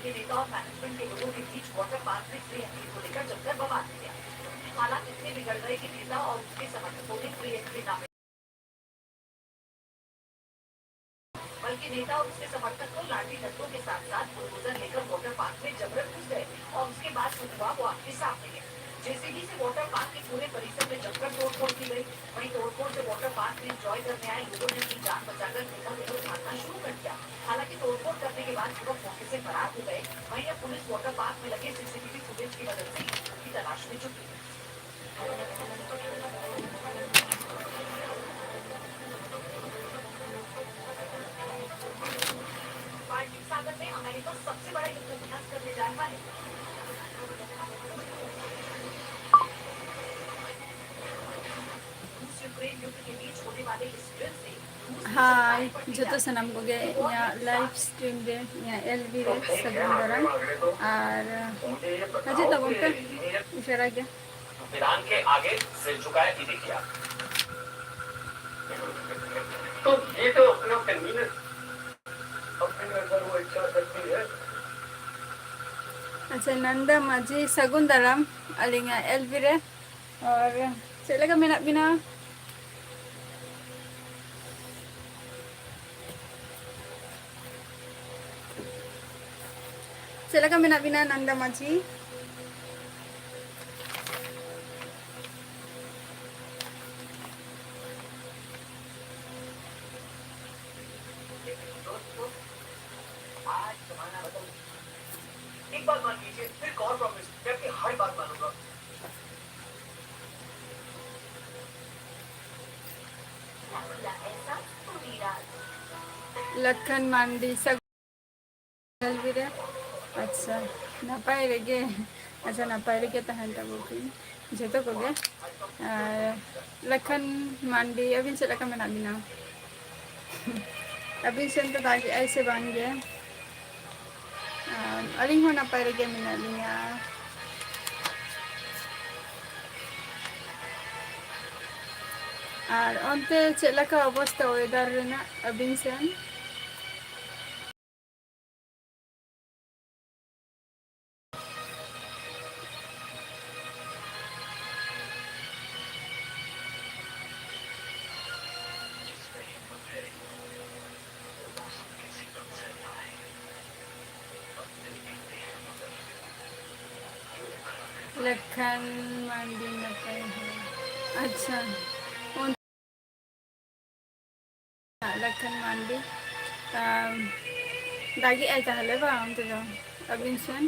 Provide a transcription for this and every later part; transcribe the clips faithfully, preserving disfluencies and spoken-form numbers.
के नेता और मैनेजमेंट के लोगों के बीच वाटर पार्क में फ्री एंट्री को लेकर जमकर बवाल हो गया। हालात इतने बिगड़ गए कि नेता और उसके समर्थकों ने फ्री एंट्री ना बल्कि नेता और उसके समर्थक तो लाठी डंडों के साथ साथ बुलडोजर लेकर वाटर पार्क में जबरन घुस गए और उसके बाद जो हुआ वो आपके सामने है। जेसीबी से वाटर पार्क के पूरे परिसर में जमकर तोड़फोड़ की गई। वहीं तोड़फोड़ से वाटर पार्क में एंजॉय करने आए लोगों ने अपनी जान बचाकर इधर उधर भागना शुरू कर दिया। हालांकि तोड़फोड़ करने के बाद युवक मौके से फरार हो गए। वहीं अब पुलिस वाटर पार्क में लगे सीसीटीवी फुटेज की मदद से युवकों की तलाश में जुटी है। बाल्टिक सागर में अमेरिका सबसे बड़ा युद्ध अभ्यास करने जा रहा है। रूस यूक्रेन युद्ध के बीच होने वाले इस युद्ध से रूस की हाय, शक्तियां ᱡᱚᱛᱚ ᱥᱟᱱᱟᱢ ᱠᱚᱜᱮ ᱤᱧᱟᱹᱜ ᱞᱟᱭᱤᱵᱷ ᱥᱴᱨᱤᱢ ᱨᱮ, ᱤᱧᱟᱹᱜ ᱮᱞ ᱵᱤ ᱨᱮ ᱥᱟᱹᱜᱩᱱ ᱫᱟᱨᱟᱢ᱾ ᱟᱨ ᱦᱤᱡᱩᱜ ᱛᱟᱵᱚᱱ ᱯᱮ ᱩᱥᱟᱹᱨᱟ ᱜᱮ᱾ ईरान के आगे सिर झुकाए भी देखिए आप। तो ये तो अपना कन्वीनियंस, अपनी अगर वो इच्छा शक्ति है। ᱟᱪᱪᱷᱟ, ᱱᱟᱱᱫᱟ ᱢᱟᱹᱡᱷᱤ, ᱥᱟᱹᱜᱩᱱ ᱫᱟᱨᱟᱢ ᱟᱹᱞᱤᱧᱟᱜ ᱮᱞ ᱵᱤ ᱨᱮ᱾ ᱟᱨ ᱪᱮᱫ ᱞᱮᱠᱟ ᱢᱮᱱᱟᱜ ᱵᱤᱱᱟ? ᱪᱮᱫ ᱞᱮᱠᱟ ᱢᱮᱱᱟᱜ ᱵᱤᱱᱟ, ᱱᱟᱱᱫᱟ ᱢᱟᱹᱡᱷᱤ? एक बात मान लीजिए, फिर कॉल प्रॉमिस, मैं आपकी हर बात मानूंगा। ᱞᱟᱠᱷᱟᱱ ᱢᱟᱱᱰᱤ, ᱥᱟᱹᱜᱩᱱ ᱮᱞ ᱵᱤ ᱨᱮ᱾ ᱟᱪᱪᱷᱟ, ᱱᱟᱯᱟᱭ ᱨᱮᱜᱮ᱾ ᱟᱪᱪᱷᱟ, ᱱᱟᱯᱟᱭ ᱨᱮᱜᱮ ᱛᱟᱦᱮᱱ ᱛᱟᱵᱚ ᱯᱮ ᱡᱷᱚᱛᱚ ᱠᱚᱜᱮ᱾ ᱟᱨ ᱞᱟᱠᱷᱟᱱ ᱢᱟᱱᱰᱤ, ᱟᱹᱵᱤᱱ ᱪᱮᱫ ᱞᱮᱠᱟ ᱢᱮᱱᱟᱜ ᱵᱤᱱᱟ? ᱟᱹᱵᱤᱱ ᱥᱮᱱ ᱫᱚ ᱫᱟᱜᱮᱜᱼᱟᱭ ᱥᱮ ᱵᱟᱝ ᱜᱮ? ᱟᱨ ᱟᱹᱞᱤᱧ ᱦᱚᱸ ᱱᱟᱯᱟᱭ ᱨᱮᱜᱮ ᱢᱮᱱᱟᱜ ᱞᱤᱧᱟ᱾ ᱟᱨ ᱚᱱᱛᱮ ᱪᱮᱫ ᱞᱮᱠᱟ ᱚᱵᱚᱥᱛᱟ ᱚᱭᱮᱫᱟᱨ ᱨᱮᱱᱟᱜ ᱟᱹᱵᱤᱱ ᱥᱮᱱ? ᱞᱮᱠᱷᱟᱱ ᱢᱟᱱᱰᱤ ᱱᱟᱯᱟᱭ ᱦᱚᱲ᱾ ᱟᱪᱪᱷᱟ, ᱚᱱ-, ᱞᱮᱠᱷᱟᱱ ᱢᱟᱱᱰᱤ, ᱟᱢ, ᱫᱟᱜᱮᱜᱼᱟᱭ ᱛᱟᱦᱞᱮ ᱵᱟᱝ ᱚᱱᱛᱮ ᱫᱚ ᱟᱹᱵᱤᱱ ᱥᱮᱱ?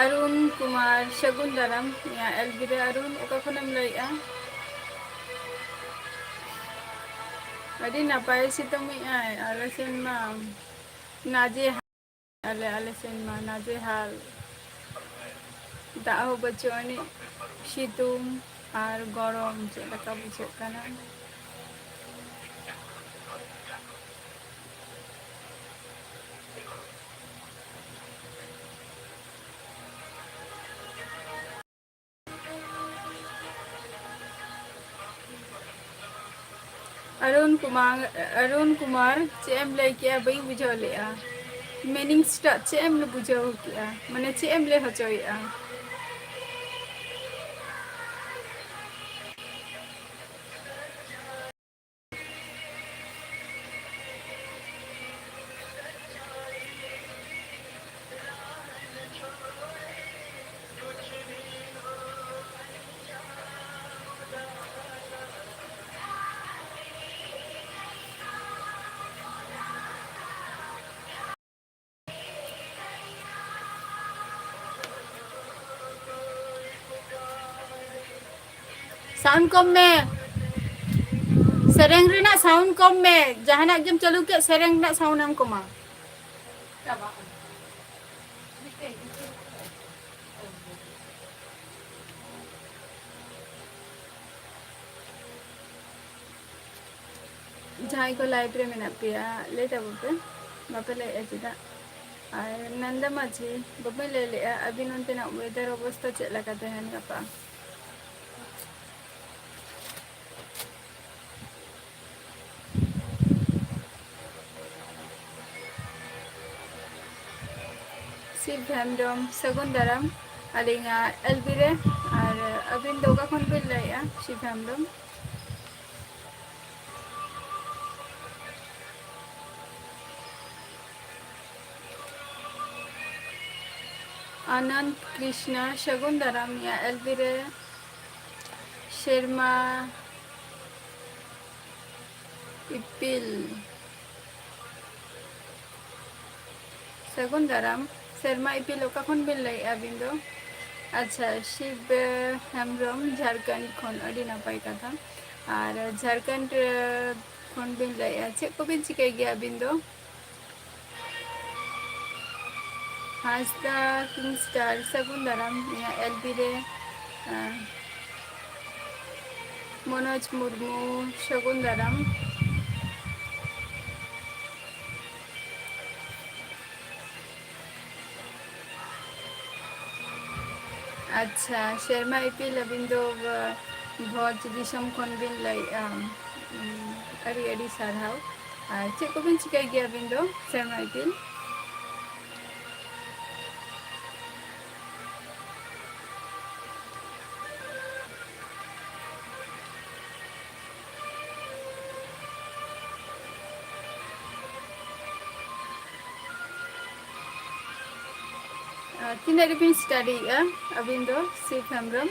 ᱚᱨᱩᱱ ᱠᱩᱢᱟᱨ, ᱥᱟᱹᱜᱩᱱ ᱫᱟᱨᱟᱢ᱾ ᱭᱟ ᱮᱞ ᱵᱤ ᱨᱮ ᱚᱨᱩᱱ, ᱚᱠᱟ ᱠᱷᱚᱱᱮᱢ ᱞᱟᱹᱭᱮᱜᱼᱟ? ᱟᱹᱰᱤ ᱱᱟᱯᱟᱭ ᱥᱤᱛᱩᱝ ᱮᱜᱼᱟᱭ ᱟᱞᱮ ᱥᱮᱱ ᱢᱟ᱾ ᱱᱟᱡᱮ ᱟᱞᱮ, ᱟᱞᱮ ᱥᱮᱱ ᱢᱟ ᱱᱟᱡᱮ ᱦᱟᱞ᱾ ᱫᱟᱜ ᱦᱚᱸ ᱵᱟᱹᱪᱩᱜ ᱟᱹᱱᱤᱡ, ᱥᱤᱛᱩᱝ ᱟᱨ ᱜᱚᱨᱚᱢ ᱪᱮᱫ ᱞᱮᱠᱟ ᱵᱩᱡᱷᱟᱹᱜ ᱠᱟᱱᱟ᱾ ᱚᱨᱩᱱ ᱠᱩᱢᱟᱨ, ᱚᱨᱩᱱ ᱠᱩᱢᱟᱨ, ᱪᱮᱫ ᱮᱢ ᱞᱟᱹᱭ ᱠᱮᱜᱼᱟ? ᱵᱟᱹᱧ ᱵᱩᱡᱷᱟᱹᱣ ᱞᱮᱜᱼᱟ᱾ ᱢᱤᱱᱤᱝᱥ ᱴᱟᱜ ᱪᱮᱫ ᱮᱢ ᱵᱩᱡᱷᱟᱹᱣ ᱠᱮᱜᱼᱟ? ᱢᱟᱱᱮ, ᱪᱮᱫ ᱮᱢ ᱞᱟᱹᱭ ᱦᱚᱪᱚᱭᱮᱜᱼᱟ? ᱥᱟᱣᱩᱱᱰ ᱠᱚᱢ ᱢᱮ᱾ ᱥᱮᱨᱮᱧ ᱨᱮᱱᱟᱜ ᱥᱟᱣᱩᱱᱰ ᱠᱚᱢ ᱢᱮ᱾ ᱡᱟᱦᱟᱱᱟᱜ ᱜᱮᱢ ᱪᱟᱹᱞᱩ ᱠᱮᱫ, ᱥᱮᱨᱮᱧ ᱨᱮᱱᱟᱜ ᱥᱟᱣᱩᱱᱰ ᱮᱢ ᱠᱚᱢᱟ᱾ ᱡᱟᱦᱟᱸᱭ ᱠᱚ ᱞᱟᱭᱤᱵᱷ ᱨᱮ ᱢᱮᱱᱟᱜ ᱯᱮᱭᱟ, ᱞᱟᱹᱭ ᱛᱟᱵᱚᱱ ᱯᱮ, ᱵᱟᱯᱮ ᱞᱟᱹᱭᱮᱫᱼᱟ ᱪᱮᱫᱟᱜ? ᱟᱨ ᱱᱟᱱᱫᱟ ᱢᱟᱹᱡᱷᱤ, ᱵᱟᱹᱵᱩᱭ ᱞᱟᱹᱭ ᱞᱮᱫᱼᱟ, ᱟᱹᱵᱤᱱ ᱚᱱᱛᱮᱱᱟᱜ ᱣᱮᱫᱟᱨ ᱚᱵᱚᱥᱛᱟ ᱪᱮᱫ ᱞᱮᱠᱟ ᱛᱟᱦᱮᱱ ᱜᱟᱯᱟ? ᱥᱤᱵ ᱦᱮᱢᱵᱨᱚᱢ, ᱥᱟᱹᱜᱩᱱ ᱫᱟᱨᱟᱢ ᱟᱹᱞᱤᱧᱟᱜ ᱮᱞ ᱵᱤ ᱨᱮ᱾ ᱟᱨ ᱟᱹᱵᱤᱱ ᱫᱚ ᱚᱠᱟ ᱠᱷᱚᱱ ᱵᱤᱱ ᱞᱟᱹᱭᱮᱫᱼᱟ, ᱥᱤᱵ ᱦᱮᱢᱵᱨᱚᱢ? ᱟᱱᱚᱱᱫ ᱠᱨᱤᱥᱱᱟ, ᱥᱟᱹᱜᱩᱱ ᱫᱟᱨᱟᱢ᱾ ᱤᱧᱟᱹᱜ ᱮᱞ ᱵᱤ ᱨᱮ ᱥᱮᱨᱢᱟ ᱤᱯᱤᱞ, ᱥᱟᱹᱜᱩᱱ ᱫᱟᱨᱟᱢ᱾ ᱥᱮᱨᱢᱟ ᱤᱯᱤᱞ, ᱚᱠᱟ ᱠᱷᱚᱱ ᱵᱤᱱ ᱞᱟᱹᱭᱮᱫᱼᱟ ᱟᱹᱵᱤᱱ ᱫᱚ? ᱟᱪᱪᱷᱟ, ᱥᱤᱵ ᱦᱮᱢᱵᱨᱚᱢ, ᱡᱷᱟᱲᱠᱷᱚᱸᱰ ᱠᱷᱚᱱ, ᱟᱹᱰᱤ ᱱᱟᱯᱟᱭ ᱠᱟᱛᱷᱟ᱾ ᱟᱨ ᱡᱷᱟᱲᱠᱷᱚᱸᱰ ᱠᱷᱚᱱ ᱵᱤᱱ ᱞᱟᱹᱭᱮᱫᱼᱟ, ᱪᱮᱫ ᱠᱚᱵᱤᱱ ᱪᱤᱠᱟᱹᱭ ᱜᱮᱭᱟ ᱟᱹᱵᱤᱱ ᱫᱚ? ᱦᱟᱸᱥᱫᱟ ᱠᱤᱝ ᱥᱴᱟᱨ, ᱥᱟᱹᱜᱩᱱ ᱫᱟᱨᱟᱢ᱾ ᱤᱧᱟᱹᱜ ᱮᱞ ᱵᱤ ᱨᱮ, ᱟᱸ, ᱢᱚᱱᱳᱡᱽ ᱢᱩᱨᱢᱩ, ᱥᱟᱹᱜᱩᱱ ᱫᱟᱨᱟᱢ᱾ ᱟᱪᱪᱷᱟ, ᱥᱮᱨᱢᱟ ᱤᱯᱤᱞ, ᱟᱹᱵᱤᱱ ᱫᱚ, ᱟᱸ, ᱵᱷᱚᱸᱡᱽ ᱫᱤᱥᱚᱢ ᱠᱷᱚᱱ ᱵᱤᱱ ᱞᱟᱹᱭᱮᱫᱼᱟ᱾ ᱩᱸ, ᱟᱹᱰᱤ ᱟᱹᱰᱤ ᱥᱟᱨᱦᱟᱣ᱾ ᱟᱨ ᱪᱮᱫ ᱠᱚᱵᱤᱱ ᱪᱤᱠᱟᱹᱭ ᱜᱮᱭᱟ ᱟᱹᱵᱤᱱ ᱫᱚ, ᱥᱮᱨᱢᱟ ᱤᱯᱤᱞ? ᱟᱨ ᱛᱤᱱᱟᱹᱜ ᱨᱮᱵᱤᱱ ᱥᱴᱟᱰᱤᱭᱮᱫᱼᱟ ᱟᱹᱵᱤᱱ ᱫᱚ, ᱥᱤᱵ ᱦᱮᱢᱵᱨᱚᱢ?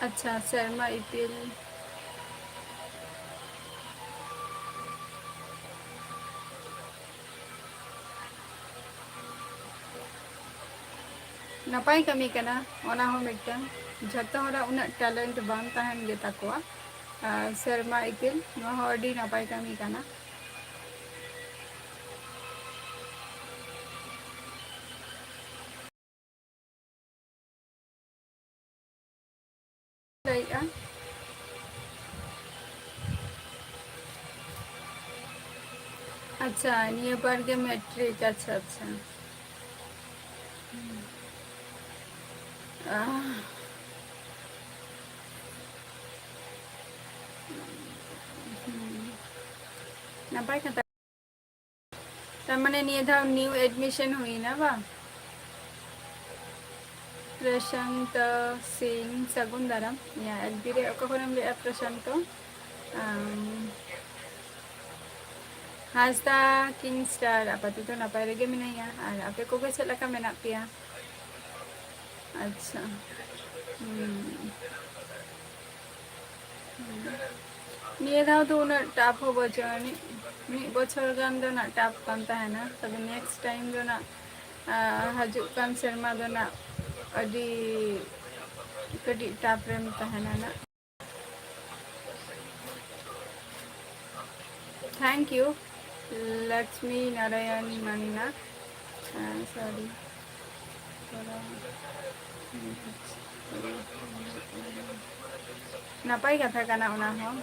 ᱟᱪᱪᱷᱟ, ᱥᱮᱨᱢᱟ ᱤᱯᱤᱞ᱾ ᱱᱟᱯᱟᱭ ᱠᱟᱹᱢᱤ ᱠᱟᱱᱟ ᱚᱱᱟ ᱦᱚᱸ ᱢᱤᱫᱴᱟᱝ᱾ ᱡᱷᱚᱛᱚ ᱦᱚᱲᱟᱜ ᱩᱱᱟᱹᱜ ᱴᱮᱞᱮᱱᱴ ᱵᱟᱝ ᱛᱟᱦᱮᱱ ᱜᱮᱛᱟ ᱠᱚᱣᱟ᱾ ᱟᱨ ᱥᱮᱨᱢᱟ ᱤᱯᱤᱞ, ᱱᱚᱣᱟ ᱦᱚᱸ ᱟᱹᱰᱤ ᱱᱟᱯᱟᱭ ᱠᱟᱹᱢᱤ ᱠᱟᱱᱟ᱾ ᱞᱟᱹᱭᱮᱜᱼᱟ᱾ ᱟᱪᱪᱷᱟ, ᱱᱤᱭᱟᱹ ᱵᱟᱨ ᱜᱮ ᱢᱮᱴᱨᱤᱠ᱾ ᱟᱪᱪᱷᱟ, ᱟᱪᱪᱷᱟ᱾ ᱟᱦ, ᱱᱟᱯᱟᱭ ᱠᱟᱛᱷᱟ᱾ ᱛᱟᱨ ᱢᱟᱱᱮ ᱱᱤᱭᱟᱹ ᱫᱷᱟᱣ new admission ᱦᱩᱭᱱᱟ ᱵᱟᱝ? ᱯᱨᱚᱥᱟᱱᱛ ᱥᱤᱝ, ᱥᱟᱹᱜᱩᱱ ᱫᱟᱨᱟᱢ᱾ ᱤᱭᱟ, ᱮᱞ ᱵᱤ ᱨᱮ ᱚᱠᱟ ᱠᱷᱚᱱᱮᱢ ᱞᱟᱹᱭᱮᱫᱼᱟ ᱯᱨᱚᱥᱟᱱᱛᱚ? ᱟᱢ, ᱦᱟᱸᱥᱫᱟ ᱠᱤᱝ ᱥᱴᱟᱨ, ᱟᱯᱟᱛᱚᱛᱚ ᱱᱟᱯᱟᱭ ᱨᱮᱜᱮ ᱢᱤᱱᱟᱹᱧᱟ᱾ ᱟᱨ ᱟᱯᱮ ᱠᱚᱜᱮ ᱪᱮᱫ ᱞᱮᱠᱟ ᱢᱮᱱᱟᱜ ᱯᱮᱭᱟ? ᱟᱪᱪᱷᱟ᱾ ᱦᱩᱸ᱾ ᱱᱤᱭᱟᱹ ᱫᱷᱟᱣ ᱫᱚ ᱩᱱᱟᱹᱜ tough ᱦᱚᱸ ᱵᱟᱹᱪᱩᱜᱼᱟ, ᱢᱤᱫ, ᱢᱤᱫ ᱵᱚᱪᱷᱚᱨ ᱜᱟᱱ ᱫᱚ ᱱᱟᱜ tough ᱠᱟᱱ ᱛᱟᱦᱮᱱᱟ, ᱛᱚᱵᱮ next time ᱫᱚ ᱱᱟᱜ, ᱟᱸ, ᱦᱤᱡᱩᱜ ᱠᱟᱱ ᱥᱮᱨᱢᱟ ᱫᱚ ᱱᱟᱜ ᱟᱹᱰᱤ ᱠᱟᱹᱴᱤᱡ tough ᱨᱮᱢ ᱛᱟᱦᱮᱱᱟ ᱱᱟᱜ᱾ Thank you, ᱞᱚᱠᱥᱢᱤ ᱱᱟᱨᱟᱭᱚᱱ ᱢᱟᱱᱱᱟ᱾ ᱟᱸ, sorry᱾ ᱱᱟᱯᱟᱭ ᱠᱟᱛᱷᱟ ᱠᱟᱱᱟ ᱚᱱᱟ ᱦᱚᱸ᱾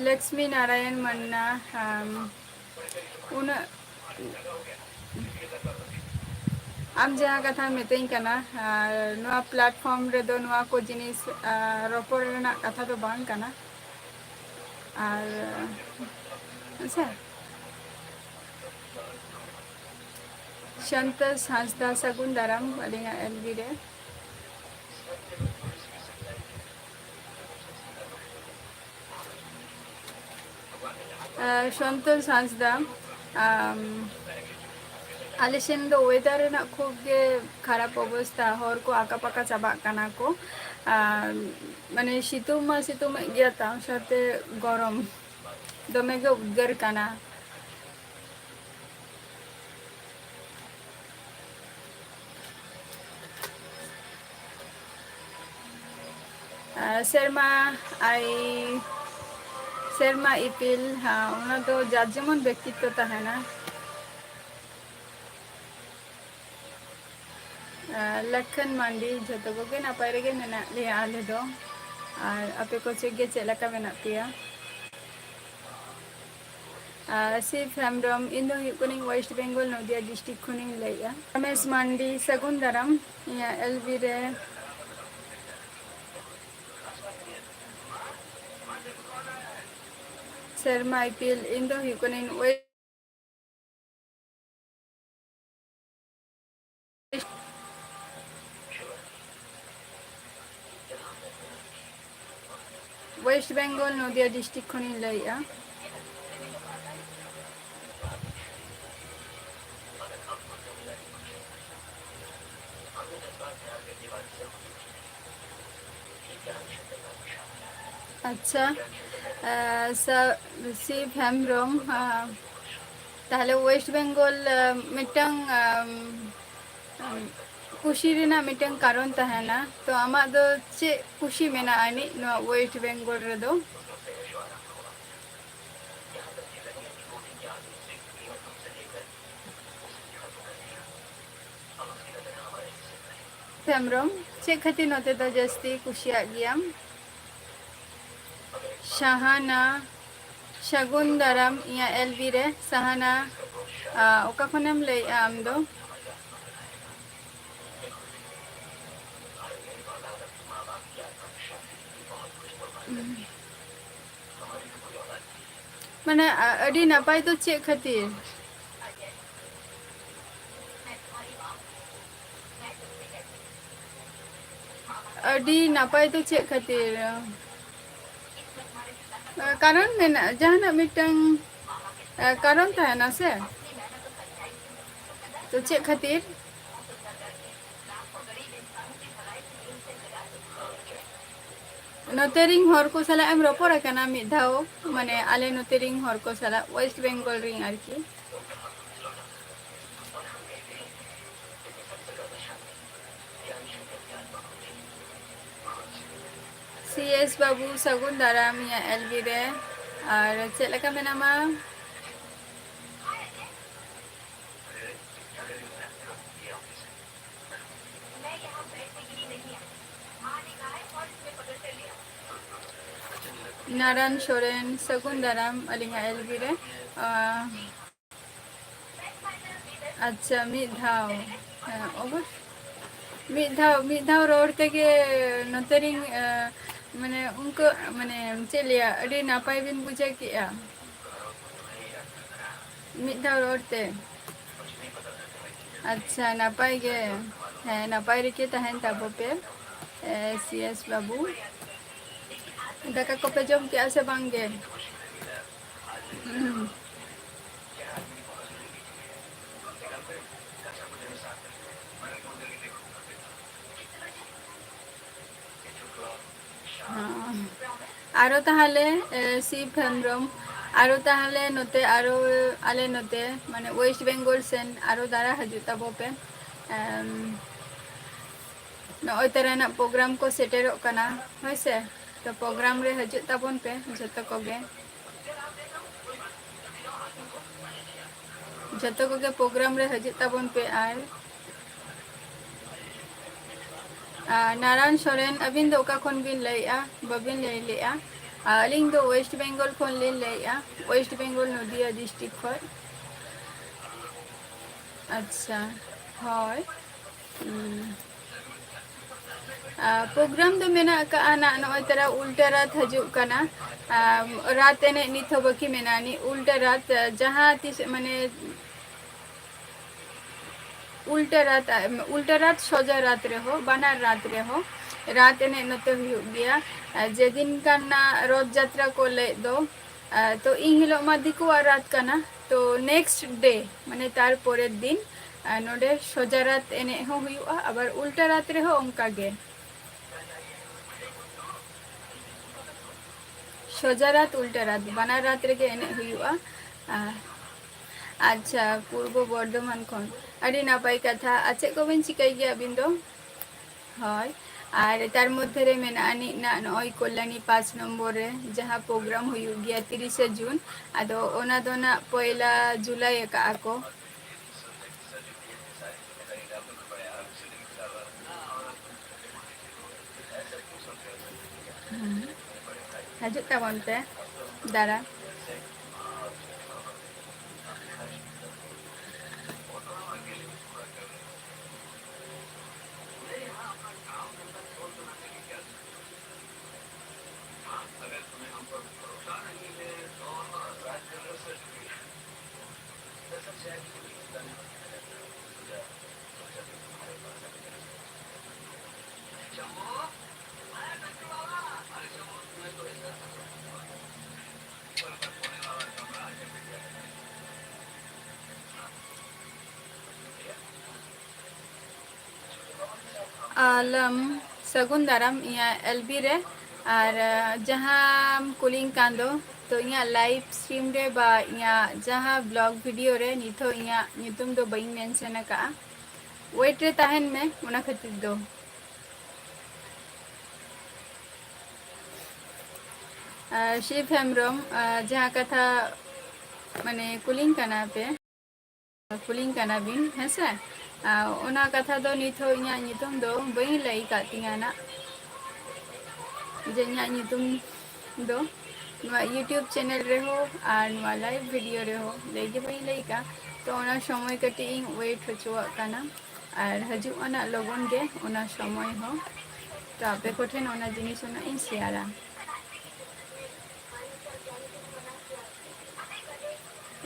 ᱞᱚᱠᱥᱢᱤ ᱱᱟᱨᱟᱭᱚᱱ ᱢᱟᱱᱱᱟ, ᱟᱢ, ᱩᱱᱟᱹᱜ, ᱟᱢ ᱡᱟᱦᱟᱸ ᱠᱟᱛᱷᱟᱢ ᱢᱤᱛᱟᱹᱧ ᱠᱟᱱᱟ, ᱟᱨ ᱱᱚᱣᱟ platform ᱨᱮᱫᱚ ᱱᱚᱣᱟ ᱠᱚ ᱡᱤᱱᱤᱥ, ᱟᱨ, ᱨᱚᱯᱚᱲ ᱨᱮᱱᱟᱜ ᱠᱟᱛᱷᱟ ᱫᱚ ᱵᱟᱝ ᱠᱟᱱᱟ᱾ ᱟᱨ, ᱟᱪᱪᱷᱟ, ᱥᱚᱱᱛᱳᱥ ᱦᱟᱸᱥᱫᱟ, ᱥᱟᱹᱜᱩᱱ ᱫᱟᱨᱟᱢ ᱟᱹᱞᱤᱧᱟᱜ ᱮᱞ ᱵᱤ ᱨᱮ᱾ ᱟᱨ ᱥᱚᱱᱛᱳᱥ ᱦᱟᱸᱥᱫᱟ, ᱟᱢ, ᱟᱞᱮ ᱥᱮᱱ ᱫᱚ weather ᱨᱮᱱᱟᱜ ᱠᱷᱩᱵ ᱜᱮ ᱠᱷᱟᱨᱟᱯ ᱚᱵᱚᱥᱛᱟ, ᱦᱚᱨ ᱠᱚ ᱟᱠᱟ ᱯᱟᱠᱟ ᱪᱟᱵᱟᱜ ᱠᱟᱱᱟ ᱠᱚ᱾ ᱟᱨ ᱢᱟᱱᱮ ᱥᱤᱛᱩᱝ ᱢᱟ ᱥᱤᱛᱩᱝ ᱮᱫ ᱜᱮᱭᱟ, ᱛᱟᱣ ᱥᱟᱶᱛᱮ ᱜᱚᱨᱚᱢ, ᱫᱚᱢᱮ ᱜᱮ ᱩᱫᱽᱜᱟᱹᱨ ᱠᱟᱱᱟ᱾ ᱟᱨ ᱥᱮᱨᱢᱟ ᱟᱭ, ᱥᱮᱨᱢᱟ ᱤᱯᱤᱞ, ᱦᱮᱸ, ᱚᱱᱟ ᱫᱚ ᱡᱟᱨ ᱡᱮᱢᱚᱱ ᱵᱮᱠᱛᱤᱛᱛᱚ ᱛᱟᱦᱮᱱᱟ᱾ ᱟᱨ ᱞᱟᱠᱷᱟᱱ ᱢᱟᱱᱰᱤ, ᱡᱷᱚᱛᱚ ᱠᱚᱜᱮ ᱱᱟᱯᱟᱭ ᱨᱮᱜᱮ ᱢᱮᱱᱟᱜ ᱞᱮᱭᱟ ᱟᱞᱮ ᱫᱚ᱾ ᱟᱨ ᱟᱯᱮ ᱠᱚ ᱪᱮᱫ ᱜᱮ, ᱪᱮᱫ ᱞᱮᱠᱟ ᱢᱮᱱᱟᱜ ᱯᱮᱭᱟ? ᱟᱨ ᱥᱤᱵ ᱦᱮᱢᱵᱨᱚᱢ, ᱤᱧ ᱫᱚ ᱦᱩᱭᱩᱜ ᱠᱟᱹᱱᱟᱹᱧ West Bengal, ᱱᱚᱫᱤᱭᱟ district ᱠᱷᱚᱱᱤᱧ ᱞᱟᱹᱭᱮᱫᱼᱟ᱾ ᱨᱚᱢᱮᱥ ᱢᱟᱱᱰᱤ, ᱥᱟᱹᱜᱩᱱ ᱫᱟᱨᱟᱢ ᱤᱧᱟᱹᱜ ᱮᱞ ᱵᱤ ᱨᱮ᱾ ᱥᱮᱨᱢᱟ ᱤᱯᱤᱞ, ᱤᱧ ᱫᱚ ᱦᱩᱭᱩᱜ ᱠᱟᱹᱱᱟᱹᱧ ᱳᱭᱮᱥᱴ ᱳᱭᱮᱥᱴ ᱵᱮᱝᱜᱚᱞ, ᱱᱚᱫᱤᱭᱟ ᱰᱤᱥᱴᱨᱤᱠᱴ ᱠᱷᱚᱱᱤᱧ ᱞᱟᱹᱭᱮᱜᱼᱟ᱾ ᱟᱪᱪᱷᱟ, ᱟᱸ, ᱥᱟ-, ᱥᱤᱵ ᱦᱮᱢᱵᱨᱚᱢ, ᱟᱸ, ᱛᱟᱦᱞᱮ ᱳᱭᱮᱥᱴ ᱵᱮᱝᱜᱚᱞ, ᱟᱸ, ᱢᱤᱫᱴᱟᱝ, ᱟᱸ, ᱟᱸ, ᱠᱩᱥᱤ ᱨᱮᱱᱟᱜ ᱢᱤᱫᱴᱟᱝ ᱠᱟᱨᱚᱱ ᱛᱟᱦᱮᱱᱟ᱾ ᱛᱚ, ᱟᱢᱟᱜ ᱫᱚ ᱪᱮᱫ ᱠᱩᱥᱤ ᱢᱮᱱᱟᱜᱼᱟ ᱟᱹᱱᱤᱡ ᱱᱚᱣᱟ ᱳᱭᱮᱥᱴ ᱵᱮᱝᱜᱚᱞ ᱨᱮᱫᱚ? ᱦᱮᱢᱵᱨᱚᱢ, ᱪᱮᱫ ᱠᱷᱟᱹᱛᱤᱨ ᱱᱚᱛᱮ ᱫᱚ ᱡᱟᱹᱥᱛᱤ ᱠᱩᱥᱤᱭᱟᱜ ᱜᱮᱭᱟᱢ? ᱥᱟᱦᱟᱱᱟ, ᱥᱟᱹᱜᱩᱱ ᱫᱟᱨᱟᱢ ᱤᱧᱟᱹᱜ ᱮᱞ ᱵᱤ ᱨᱮ᱾ ᱥᱟᱦᱟᱱᱟ, ᱟ, ᱚᱠᱟ ᱠᱷᱚᱱᱮᱢ ᱞᱟᱹᱭᱮᱜᱼᱟ ᱟᱢ ᱫᱚ? ᱢᱟᱱᱮ, ᱟ-, ᱟᱹᱰᱤ ᱱᱟᱯᱟᱭ ᱫᱚ ᱪᱮᱫ ᱠᱷᱟᱹᱛᱤᱨ? ᱟᱹᱰᱤ ᱱᱟᱯᱟᱭ ᱫᱚ ᱪᱮᱫ ᱠᱷᱟᱹᱛᱤᱨ? ᱠᱟᱨᱚᱱ ᱢᱮᱱᱟᱜᱼᱟ, ᱡᱟᱦᱟᱱᱟᱜ ᱢᱤᱫᱴᱟᱝ, ᱮ, ᱠᱟᱨᱚᱱ ᱛᱟᱦᱮᱱᱟ ᱥᱮ᱾ ᱛᱚ ᱪᱮᱫ ᱠᱷᱟᱹᱛᱤᱨ? ᱱᱚᱛᱮ ᱨᱤᱱ ᱦᱚᱲ ᱠᱚ ᱥᱟᱞᱟᱜ ᱮᱢ ᱨᱚᱯᱚᱲ ᱟᱠᱟᱱᱟ ᱢᱤᱫ ᱫᱷᱟᱣ? ᱢᱟᱱᱮ ᱟᱞᱮ ᱱᱚᱛᱮ ᱨᱤᱱ ᱦᱚᱲ ᱠᱚ ᱥᱟᱞᱟᱜ, ᱳᱭᱮᱥᱴ ᱵᱮᱝᱜᱚᱞ ᱨᱤᱱ ᱟᱨᱠᱤ᱾ ᱥᱤ ᱮᱥ ᱵᱟᱹᱵᱩ, ᱥᱟᱹᱜᱩᱱ ᱫᱟᱨᱟᱢ ᱤᱧᱟᱹᱜ ᱮᱞ ᱵᱤ ᱨᱮ᱾ ᱟᱨ ᱪᱮᱫ ᱞᱮᱠᱟ ᱢᱮᱱᱟᱢᱟ? ᱱᱟᱨᱟᱱ ᱥᱚᱨᱮᱱ, ᱥᱟᱹᱜᱩᱱ ᱫᱟᱨᱟᱢ ᱟᱹᱞᱤᱧᱟᱜ ᱮᱞ ᱵᱤ ᱨᱮ᱾ ᱟᱸ, ᱟᱪᱪᱷᱟ, ᱢᱤᱫ ᱫᱷᱟᱣ, ᱦᱮᱸ, ᱚᱵᱚᱥ-, ᱢᱤᱫ ᱫᱷᱟᱣ, ᱢᱤᱫ ᱫᱷᱟᱣ ᱨᱚᱲ ᱛᱮᱜᱮ ᱱᱚᱛᱮ ᱨᱤᱧ, ᱮ, ᱢᱟᱱᱮ ᱩᱱᱠᱩ, ᱢᱟᱱᱮ ᱪᱮᱫ ᱞᱟᱹᱭᱟ, ᱟᱹᱰᱤ ᱱᱟᱯᱟᱭ ᱵᱤᱱ ᱵᱩᱡᱷᱟᱹᱣ ᱠᱮᱜᱼᱟ ᱢᱤᱫ ᱫᱷᱟᱣ ᱨᱚᱲ ᱛᱮ᱾ ᱟᱪᱪᱷᱟ, ᱱᱟᱯᱟᱭ ᱜᱮ᱾ ᱦᱮᱸ, ᱱᱟᱯᱟᱭ ᱨᱮᱜᱮ ᱛᱟᱦᱮᱱ ᱛᱟᱵᱚ ᱯᱮ᱾ ᱮ, ᱥᱤ ᱮᱥ ᱵᱟᱹᱵᱩ, ᱫᱟᱠᱟ ᱠᱚᱯᱮ ᱡᱚᱢ ᱠᱮᱜᱼᱟ ᱥᱮ ᱵᱟᱝ ᱜᱮ? ᱦᱚᱸ᱾ ᱟᱨᱚ ᱛᱟᱦᱚᱞᱮ, ᱮ, ᱥᱤᱵ ᱦᱮᱢᱵᱨᱚᱢ, ᱟᱨᱚ ᱛᱟᱦᱚᱞᱮ ᱱᱚᱛᱮ, ᱟᱨᱚ ᱟᱞᱮ ᱱᱚᱛᱮ, ᱢᱟᱱᱮ, ᱳᱭᱮᱥᱴ ᱵᱮᱝᱜᱚᱞ ᱥᱮᱱ ᱟᱨᱚ ᱫᱟᱬᱟ ᱦᱤᱡᱩᱜ ᱛᱟᱵᱚ ᱯᱮ᱾ ᱮᱢ, ᱱᱚᱜᱼᱚᱭ ᱛᱟᱨᱟᱱᱟᱜ ᱯᱨᱳᱜᱨᱟᱢ ᱠᱚ ᱥᱮᱴᱮᱨᱚᱜ ᱠᱟᱱᱟ, ᱦᱳᱭ ᱥᱮ? ᱛᱚ, ᱯᱨᱳᱜᱨᱟᱢ ᱨᱮ ᱦᱤᱡᱩᱜ ᱛᱟᱵᱚᱱ ᱯᱮ ᱡᱷᱚᱛᱚ ᱠᱚᱜᱮ᱾ ᱡᱷᱚᱛᱚ ᱠᱚᱜᱮ ᱯᱨᱳᱜᱨᱟᱢ ᱨᱮ ᱦᱤᱡᱩᱜ ᱛᱟᱵᱚᱱ ᱯᱮ᱾ ᱟᱨ, ᱟᱨ ᱱᱟᱨᱟᱭᱚᱱ ᱥᱚᱨᱮᱱ, ᱟᱹᱵᱤᱱ ᱫᱚ ᱚᱠᱟ ᱠᱷᱚᱱ ᱵᱤᱱ ᱞᱟᱹᱭᱮᱜᱼᱟ? ᱵᱟᱹᱵᱤᱱ ᱞᱟᱹᱭ ᱞᱮᱜᱼᱟ᱾ ᱟᱨ ᱟᱹᱞᱤᱧ ᱫᱚ ᱳᱭᱮᱥᱴ ᱵᱮᱝᱜᱚᱞ ᱠᱷᱚᱱ ᱞᱤᱧ ᱞᱟᱹᱭᱮᱜᱼᱟ, ᱳᱭᱮᱥᱴ ᱵᱮᱝᱜᱚᱞ ᱱᱚᱫᱤᱭᱟ ᱰᱤᱥᱴᱨᱤᱠᱴ ᱠᱷᱚᱱ᱾ ᱟᱪᱪᱷᱟ, ᱦᱳᱭ᱾ ᱦᱩᱸ᱾ ᱟᱨ ᱯᱨᱳᱜᱨᱟᱢ ᱫᱚ ᱢᱮᱱᱟᱜ ᱟᱠᱟᱜᱼᱟ ᱱᱟᱜ, ᱱᱚᱜᱼᱚᱭ ᱛᱟᱨᱟ ᱩᱞᱴᱟᱹ ᱨᱟᱛ ᱦᱤᱡᱩᱜ ᱠᱟᱱᱟ᱾ ᱟᱨ ᱨᱟᱛ ᱮᱱᱮᱡ ᱱᱤᱛ ᱦᱚᱸ ᱵᱟᱹᱠᱤ ᱢᱮᱱᱟᱜᱼᱟ, ᱱᱤ ᱩᱞᱴᱟᱹ ᱨᱟᱛ, ᱡᱟᱦᱟᱸ ᱛᱤᱥ, ᱢᱟᱱᱮ, ᱩᱞᱴᱟᱹ ᱨᱟᱛ, ᱩᱞᱴᱟᱹ ᱨᱟᱛ, ᱥᱚᱡᱟ ᱨᱟᱛ ᱨᱮᱦᱚᱸ, ᱵᱟᱱᱟᱨ ᱨᱟᱛ ᱨᱮᱦᱚᱸ ᱨᱟᱛ ᱮᱱᱮᱡ ᱱᱚᱛᱮ ᱦᱩᱭᱩᱜ ᱜᱮᱭᱟ᱾ ᱟᱨ ᱡᱮᱫᱤᱱ ᱠᱟᱱᱟ ᱨᱚᱛ ᱡᱟᱛᱨᱟ ᱠᱚ ᱞᱟᱹᱭᱮᱫ ᱫᱚ, ᱟᱨ ᱛᱚ ᱤᱱ ᱦᱤᱞᱳᱜ ᱢᱟ ᱫᱤᱠᱩᱣᱟᱜ ᱨᱟᱛ ᱠᱟᱱᱟ, ᱛᱚ next day, ᱢᱟᱱᱮ ᱛᱟᱨ ᱯᱚᱨᱮᱨ ᱫᱤᱱ, ᱟᱨ ᱱᱚᱰᱮ ᱥᱚᱡᱟ ᱨᱟᱛ ᱮᱱᱮᱡ ᱦᱚᱸ ᱦᱩᱭᱩᱜᱼᱟ, ᱟᱵᱟᱨ ᱩᱞᱴᱟᱹ ᱨᱟᱛ ᱨᱮᱦᱚᱸ ᱚᱱᱠᱟ ᱜᱮ᱾ ᱥᱚᱡᱟ ᱨᱟᱛ, ᱩᱞᱴᱟᱹ ᱨᱟᱛ, ᱵᱟᱱᱟᱨ ᱨᱟᱛ ᱨᱮᱜᱮ ᱮᱱᱮᱡ ᱦᱩᱭᱩᱜᱼᱟ᱾ ᱟᱨ, ᱟᱪᱪᱷᱟ, ᱯᱩᱨᱵᱚ ᱵᱚᱨᱫᱷᱚᱢᱟᱱ ᱠᱷᱚᱱ᱾ ᱟᱹᱰᱤ ᱱᱟᱯᱟᱭ ᱠᱟᱛᱷᱟ᱾ ᱟᱨ ᱪᱮᱫ ᱠᱚᱵᱤᱱ ᱪᱤᱠᱟᱹᱭ ᱜᱮᱭᱟ ᱟᱹᱵᱤᱱ ᱫᱚ? ᱦᱳᱭ, ᱟᱨ ᱛᱟᱨ ᱢᱚᱫᱽᱫᱷᱮ ᱨᱮ ᱢᱮᱱᱟᱜᱼᱟ ᱱᱤᱡ ᱱᱟᱜ ᱱᱚᱜᱼᱚᱭ ᱠᱚᱞᱭᱟᱱᱤ ᱯᱟᱸᱪ ᱱᱚᱢᱵᱚᱨ ᱨᱮ ᱡᱟᱦᱟᱸ ᱯᱨᱳᱜᱨᱟᱢ ᱦᱩᱭᱩᱜ ᱜᱮᱭᱟ ᱛᱤᱨᱤᱥᱮ ᱡᱩᱱ, ᱟᱫᱚ ᱚᱱᱟ ᱫᱚ ᱱᱟᱜ ᱯᱚᱭᱞᱟ ᱡᱩᱞᱟᱭ ᱟᱠᱟᱜᱼᱟ ᱠᱚ᱾ ᱦᱩᱸ᱾ ᱦᱤᱡᱩᱜ ᱛᱟᱵᱚᱱ ᱯᱮ ᱫᱟᱬᱟᱱ᱾ ᱟᱞᱟᱢ ᱥᱟᱹᱜᱩᱱ ᱫᱟᱨᱟᱢ ᱤᱧᱟᱹᱜ ᱮᱞ ᱵᱤ ᱨᱮ, ᱟᱨ, ᱟᱸ, ᱡᱟᱦᱟᱸᱢ ᱠᱩᱞᱤᱧ ᱠᱟᱱ ᱫᱚ, ᱛᱚ ᱤᱧᱟᱹᱜ live stream ᱨᱮ ᱵᱟ ᱤᱧᱟᱹᱜ ᱡᱟᱦᱟᱸ vlog video ᱨᱮ ᱱᱤᱛᱚᱜ ᱤᱧᱟᱹᱜ ᱧᱩᱛᱩᱢ ᱫᱚ ᱵᱟᱹᱧ mention ᱟᱠᱟᱫᱼᱟ᱾ Wait ᱨᱮ ᱛᱟᱦᱮᱱ ᱢᱮ, ᱚᱱᱟ ᱠᱷᱟᱹᱛᱤᱨ ᱫᱚ᱾ ᱟᱨ ᱥᱤᱵ ᱦᱮᱢᱵᱨᱚᱢ, ᱟᱨ ᱡᱟᱦᱟᱸ ᱠᱟᱛᱷᱟ ᱢᱟᱱᱮ ᱠᱩᱞᱤᱧ ᱠᱟᱱᱟ ᱯᱮ, ᱠᱩᱞᱤᱧ ᱠᱟᱱᱟ ᱵᱤᱱ, ᱦᱮᱸ ᱥᱮ? ᱟᱨ ᱚᱱᱟ ᱠᱟᱛᱷᱟ ᱫᱚ ᱱᱤᱛ ᱦᱚᱸ ᱤᱧᱟᱹᱜ ᱧᱩᱛᱩᱢ ᱫᱚ ᱵᱟᱹᱧ ᱞᱟᱹᱭ ᱟᱠᱟᱫ ᱛᱤᱧᱟᱹ ᱱᱟᱜ, ᱡᱮ ᱤᱧᱟᱹᱜ ᱧᱩᱛᱩᱢ ᱫᱚ ᱱᱚᱣᱟ YouTube channel ᱨᱮᱦᱚᱸ ᱟᱨ ᱱᱚᱣᱟ live video ᱨᱮᱦᱚᱸ ᱞᱟᱹᱭ ᱜᱮ ᱵᱟᱹᱧ ᱞᱟᱹᱭ ᱟᱠᱟᱫ᱾ ᱛᱚ ᱚᱱᱟ ᱥᱚᱢᱚᱭ ᱠᱟᱹᱴᱤᱡ ᱤᱧ wait ᱦᱚᱪᱚᱣᱟᱜ ᱠᱟᱱᱟ, ᱟᱨ ᱦᱤᱡᱩᱜ ᱟᱱᱟᱜ ᱞᱚᱜᱚᱱ ᱜᱮ ᱚᱱᱟ ᱥᱚᱢᱚᱭ ᱦᱚᱸ, ᱛᱚ ᱟᱯᱮ ᱠᱚᱴᱷᱮᱱ ᱚᱱᱟ ᱡᱤᱱᱤᱥ ᱦᱚᱸ ᱱᱟᱜ ᱤᱧ ᱥᱮᱭᱟᱨᱟ᱾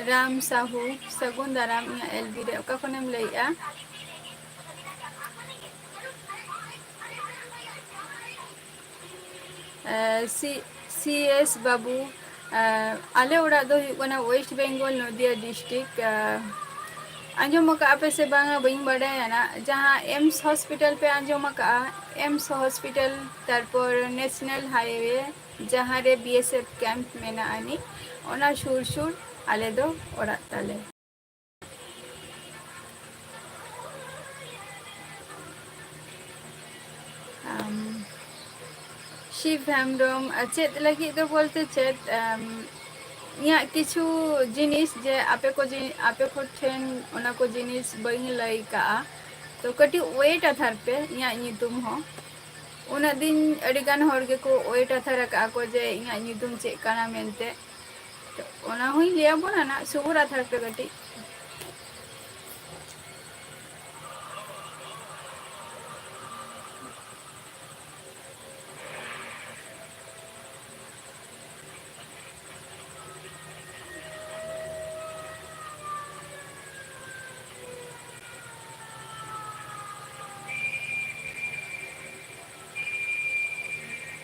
ᱨᱟᱢ ᱥᱟᱦᱩ, ᱥᱟᱹᱜᱩᱱ ᱫᱟᱨᱟᱢ ᱤᱧᱟᱹᱜ ᱮᱞ ᱵᱤ ᱨᱮ᱾ ᱚᱠᱟ ᱠᱷᱚᱱᱮᱢ ᱞᱟᱹᱭᱮᱜᱼᱟ? ᱮ, ᱥᱤ-, ᱥᱤ ᱮᱥ ᱵᱟᱹᱵᱩ, ᱮ, ᱟᱞᱮ ᱚᱲᱟᱜ ᱫᱚ ᱦᱩᱭᱩᱜ ᱠᱟᱱᱟ West Bengal, ᱱᱚᱫᱤᱭᱟ district᱾ ᱮ, ᱟᱸᱡᱚᱢ ᱟᱠᱟᱫ ᱯᱮ ᱥᱮ ᱵᱟᱝᱟ, ᱵᱟᱹᱧ ᱵᱟᱰᱟᱭᱟ ᱱᱟᱜ, ᱡᱟᱦᱟᱸ ᱮᱢᱥ hospital ᱯᱮ ᱟᱸᱡᱚᱢ ᱟᱠᱟᱫᱼᱟ? ᱮᱢᱥ hospital, ᱛᱟᱨᱯᱚᱨ National Highway, ᱡᱟᱦᱟᱸ ᱨᱮ B S F camp ᱢᱮᱱᱟᱜ ᱟᱹᱱᱤᱡ, ᱚᱱᱟ ᱥᱩᱨ ᱥᱩᱨ ᱟᱞᱮ ᱫᱚ ᱚᱲᱟᱜ ᱛᱟᱞᱮ᱾ ᱟᱢ, ᱥᱤᱵ ᱦᱮᱢᱵᱨᱚᱢ, ᱟᱨ ᱪᱮᱫ ᱞᱟᱹᱜᱤᱫ ᱫᱚ ᱵᱚᱞᱛᱮ ᱪᱮᱫ, ᱟᱢ, ᱤᱧᱟᱹᱜ ᱠᱤᱪᱷᱩ ᱡᱤᱱᱤᱥ ᱡᱮ ᱟᱯᱮ ᱠᱚ ᱡᱤ-, ᱟᱯᱮ ᱠᱚ ᱴᱷᱮᱱ ᱚᱱᱟ ᱠᱚ ᱡᱤᱱᱤᱥ ᱵᱟᱹᱧ ᱞᱟᱹᱭ ᱠᱟᱜᱼᱟ, ᱛᱚ ᱠᱟᱹᱴᱤᱡ wait ᱦᱟᱛᱟᱲ ᱯᱮ ᱤᱧᱟᱹᱜ ᱧᱩᱛᱩᱢ ᱦᱚᱸ᱾ ᱩᱱᱟᱹᱜ ᱫᱤᱱ ᱟᱹᱰᱤ ᱜᱟᱱ ᱦᱚᱲ ᱜᱮᱠᱚ wait ᱦᱟᱛᱟᱲ ᱟᱠᱟᱜᱼᱟ ᱠᱚ ᱡᱮ ᱤᱧᱟᱹᱜ ᱧᱩᱛᱩᱢ ᱪᱮᱫ ᱠᱟᱱᱟ ᱢᱮᱱᱛᱮ᱾ ᱛᱚ ᱚᱱᱟ ᱦᱚᱸᱧ ᱞᱟᱹᱭ ᱟᱵᱚᱱᱟ ᱱᱟᱜ, ᱥᱚᱵᱩᱨ ᱦᱟᱛᱟᱲ ᱯᱮ ᱠᱟᱹᱴᱤᱡ᱾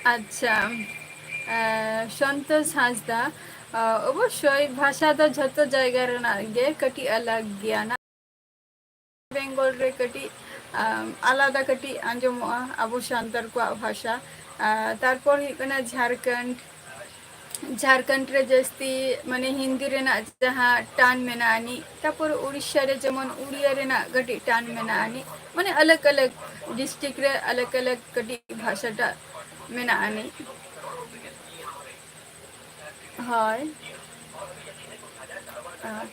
ᱟᱪᱪᱷᱟ, ᱮ, ᱥᱚᱱᱛᱳᱥ ᱦᱟᱸᱥᱫᱟ, ᱟ, ᱚᱵᱚᱥᱥᱳᱭ ᱵᱷᱟᱥᱟ ᱫᱚ ᱡᱷᱚᱛᱚ ᱡᱟᱭᱜᱟ ᱨᱮᱱᱟᱜ ᱜᱮ ᱠᱟᱹᱴᱤᱡ ᱟᱞᱟᱜᱽ ᱜᱮᱭᱟ ᱱᱟ᱾ ᱵᱮᱝᱜᱚᱞ ᱨᱮ ᱠᱟᱹᱴᱤᱡ, ᱟᱢ, ᱟᱞᱟᱫᱟ ᱠᱟᱹᱴᱤᱡ ᱟᱸᱡᱚᱢᱚᱜᱼᱟ ᱟᱵᱚ ᱥᱟᱱᱛᱟᱲ ᱠᱚᱣᱟᱜ ᱵᱷᱟᱥᱟ᱾ ᱟᱨ ᱛᱟᱨᱯᱚᱨ ᱦᱩᱭᱩᱜ ᱠᱟᱱᱟ ᱡᱷᱟᱲᱠᱷᱚᱸᱰ᱾ ᱡᱷᱟᱲᱠᱷᱚᱸᱰ ᱨᱮ ᱡᱟᱹᱥᱛᱤ ᱢᱟᱱᱮ ᱦᱤᱱᱫᱤ ᱨᱮᱱᱟᱜ ᱡᱟᱦᱟᱸ ᱴᱟᱱ ᱢᱮᱱᱟᱜ ᱟᱹᱱᱤᱡ, ᱛᱟᱨᱯᱚᱨ ᱩᱲᱤᱥᱥᱟ ᱨᱮ ᱡᱮᱢᱚᱱ ᱩᱲᱤᱭᱟ ᱨᱮᱱᱟᱜ ᱠᱟᱹᱴᱤᱡ ᱴᱟᱱ ᱢᱮᱱᱟᱜ ᱟᱹᱱᱤᱡ, ᱢᱟᱱᱮ ᱟᱞᱟᱜᱽ ᱟᱞᱟᱜᱽ ᱰᱤᱥᱴᱨᱤᱠᱴ ᱨᱮ ᱟᱞᱟᱜᱽ ᱟᱞᱟᱜᱽ ᱠᱟᱹᱴᱤᱡ ᱵᱷᱟᱥᱟᱴᱟᱜ ᱢᱮᱱᱟᱜ ᱟᱹᱱᱤᱡ᱾ ᱦᱳᱭ᱾ ᱟᱨ,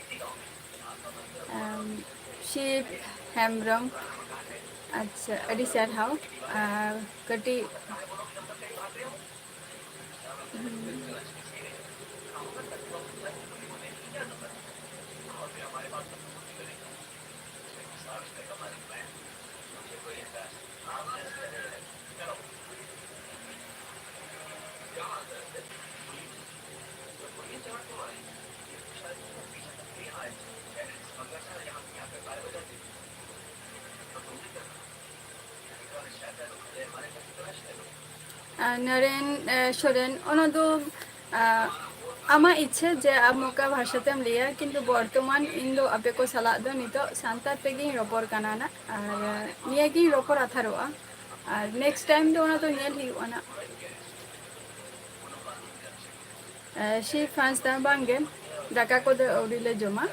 ᱟᱢ, ᱥᱤᱵ ᱦᱮᱢᱵᱨᱚᱢ, ᱟᱪᱪᱷᱟ, ᱟᱹᱰᱤ ᱥᱟᱨᱦᱟᱣ᱾ ᱟᱨ ᱠᱟᱹᱴᱤᱡ, ᱦᱩᱸ᱾ ᱟᱨ ᱱᱚᱨᱮᱱ, ᱮ, ᱥᱚᱨᱮᱱ, ᱚᱱᱟ ᱫᱚ, ᱟ, ᱟᱢᱟᱜ ᱤᱪᱪᱷᱟᱹ ᱡᱮ ᱟᱢ ᱚᱠᱟ ᱵᱷᱟᱥᱟ ᱛᱮᱢ ᱞᱟᱹᱭᱟ, ᱠᱤᱱᱛᱩ ᱵᱚᱨᱛᱚᱢᱟᱱ ᱤᱧ ᱫᱚ ᱟᱯᱮ ᱠᱚ ᱥᱟᱞᱟᱜ ᱫᱚ ᱱᱤᱛᱚᱜ ᱥᱟᱱᱛᱟᱲ ᱛᱮᱜᱮᱧ ᱨᱚᱯᱚᱲ ᱠᱟᱱᱟ ᱱᱟᱜ, ᱟᱨ, ᱮ, ᱱᱤᱭᱟᱹ ᱜᱤᱧ ᱨᱚᱯᱚᱲ ᱟᱛᱷᱟᱨᱚᱜᱼᱟ, ᱟᱨ next time ᱫᱚ ᱚᱱᱟ ᱫᱚ ᱧᱮᱞ ᱦᱩᱭᱩᱜᱼᱟ ᱱᱟᱜ᱾ ᱮ, ᱥᱤᱵ ᱦᱟᱸᱥᱫᱟ, ᱵᱟᱝᱜᱮ, ᱫᱟᱠᱟ ᱠᱚᱫᱚ ᱟᱹᱣᱨᱤ ᱞᱮ ᱡᱚᱢᱟ᱾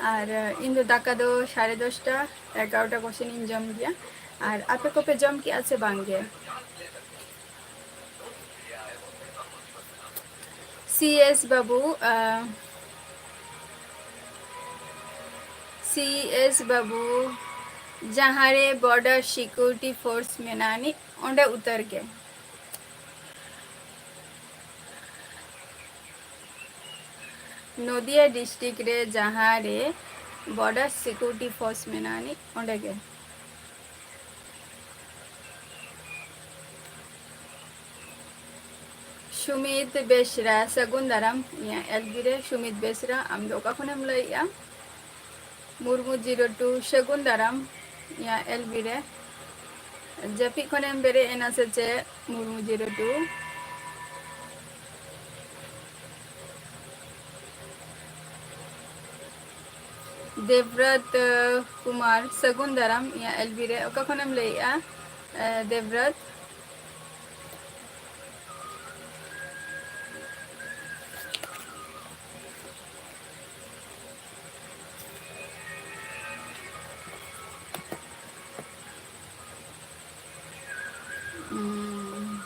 ᱟᱨ, ᱮ, ᱤᱧ ᱫᱚ ᱫᱟᱠᱟ ᱫᱚ ᱥᱟᱲᱮ ᱫᱚᱥᱴᱟ, ᱮᱜᱟᱨᱚᱴᱟ ᱠᱚᱥᱮᱱ ᱤᱧ ᱡᱚᱢ ᱜᱮᱭᱟ᱾ ᱟᱨ ᱟᱯᱮ ᱠᱚᱯᱮ ᱡᱚᱢ ᱠᱮᱜᱼᱟ ᱥᱮ ᱵᱟᱝᱜᱮ? ᱥᱤ ᱮᱥ ᱵᱟᱹᱵᱩ, ᱟ, ᱥᱤ ᱮᱥ ᱵᱟᱹᱵᱩ, ᱡᱟᱦᱟᱸ ᱨᱮ border security force ᱢᱮᱱᱟᱜ ᱟᱹᱱᱤᱡ, ᱚᱸᱰᱮ ᱩᱛᱟᱹᱨ ᱜᱮ᱾ ᱱᱚᱫᱤᱭᱟ district ᱨᱮ ᱡᱟᱦᱟᱸ ᱨᱮ border security force ᱢᱮᱱᱟᱜ ᱟᱹᱱᱤᱡ, ᱚᱸᱰᱮ ᱜᱮ᱾ ᱥᱩᱢᱤᱛ ᱵᱮᱥᱨᱟ, ᱥᱟᱹᱜᱩᱱ ᱫᱟᱨᱟᱢ ᱤᱧᱟᱹᱜ ᱮᱞ ᱵᱤ ᱨᱮ᱾ ᱥᱩᱢᱤᱛ ᱵᱮᱥᱨᱟ, ᱟᱢ ᱫᱚ ᱚᱠᱟ ᱠᱷᱚᱱᱮᱢ ᱞᱟᱹᱭᱮᱜᱼᱟ? ᱢᱩᱨᱢᱩ zero two, ᱥᱟᱹᱜᱩᱱ ᱫᱟᱨᱟᱢ ᱤᱧᱟᱹᱜ ᱮᱞ ᱵᱤ ᱨᱮ᱾ ᱡᱟᱹᱯᱤᱫ ᱠᱷᱚᱱᱮᱢ ᱵᱮᱨᱮᱫ ᱮᱱᱟ ᱥᱮ ᱪᱮᱫ, ᱢᱩᱨᱢᱩ ᱡᱤᱨᱳ ᱴᱩ? ᱫᱮᱵᱨᱟᱛ, ᱟᱸ, ᱠᱩᱢᱟᱨ, ᱥᱟᱹᱜᱩᱱ ᱫᱟᱨᱟᱢ ᱤᱧᱟᱹᱜ ᱮᱞ ᱵᱤ ᱨᱮ᱾ ᱚᱠᱟ ᱠᱷᱚᱱᱮᱢ ᱞᱟᱹᱭᱮᱜᱼᱟ, ᱟᱸ, ᱫᱮᱵᱨᱟᱛ? ᱩᱸ᱾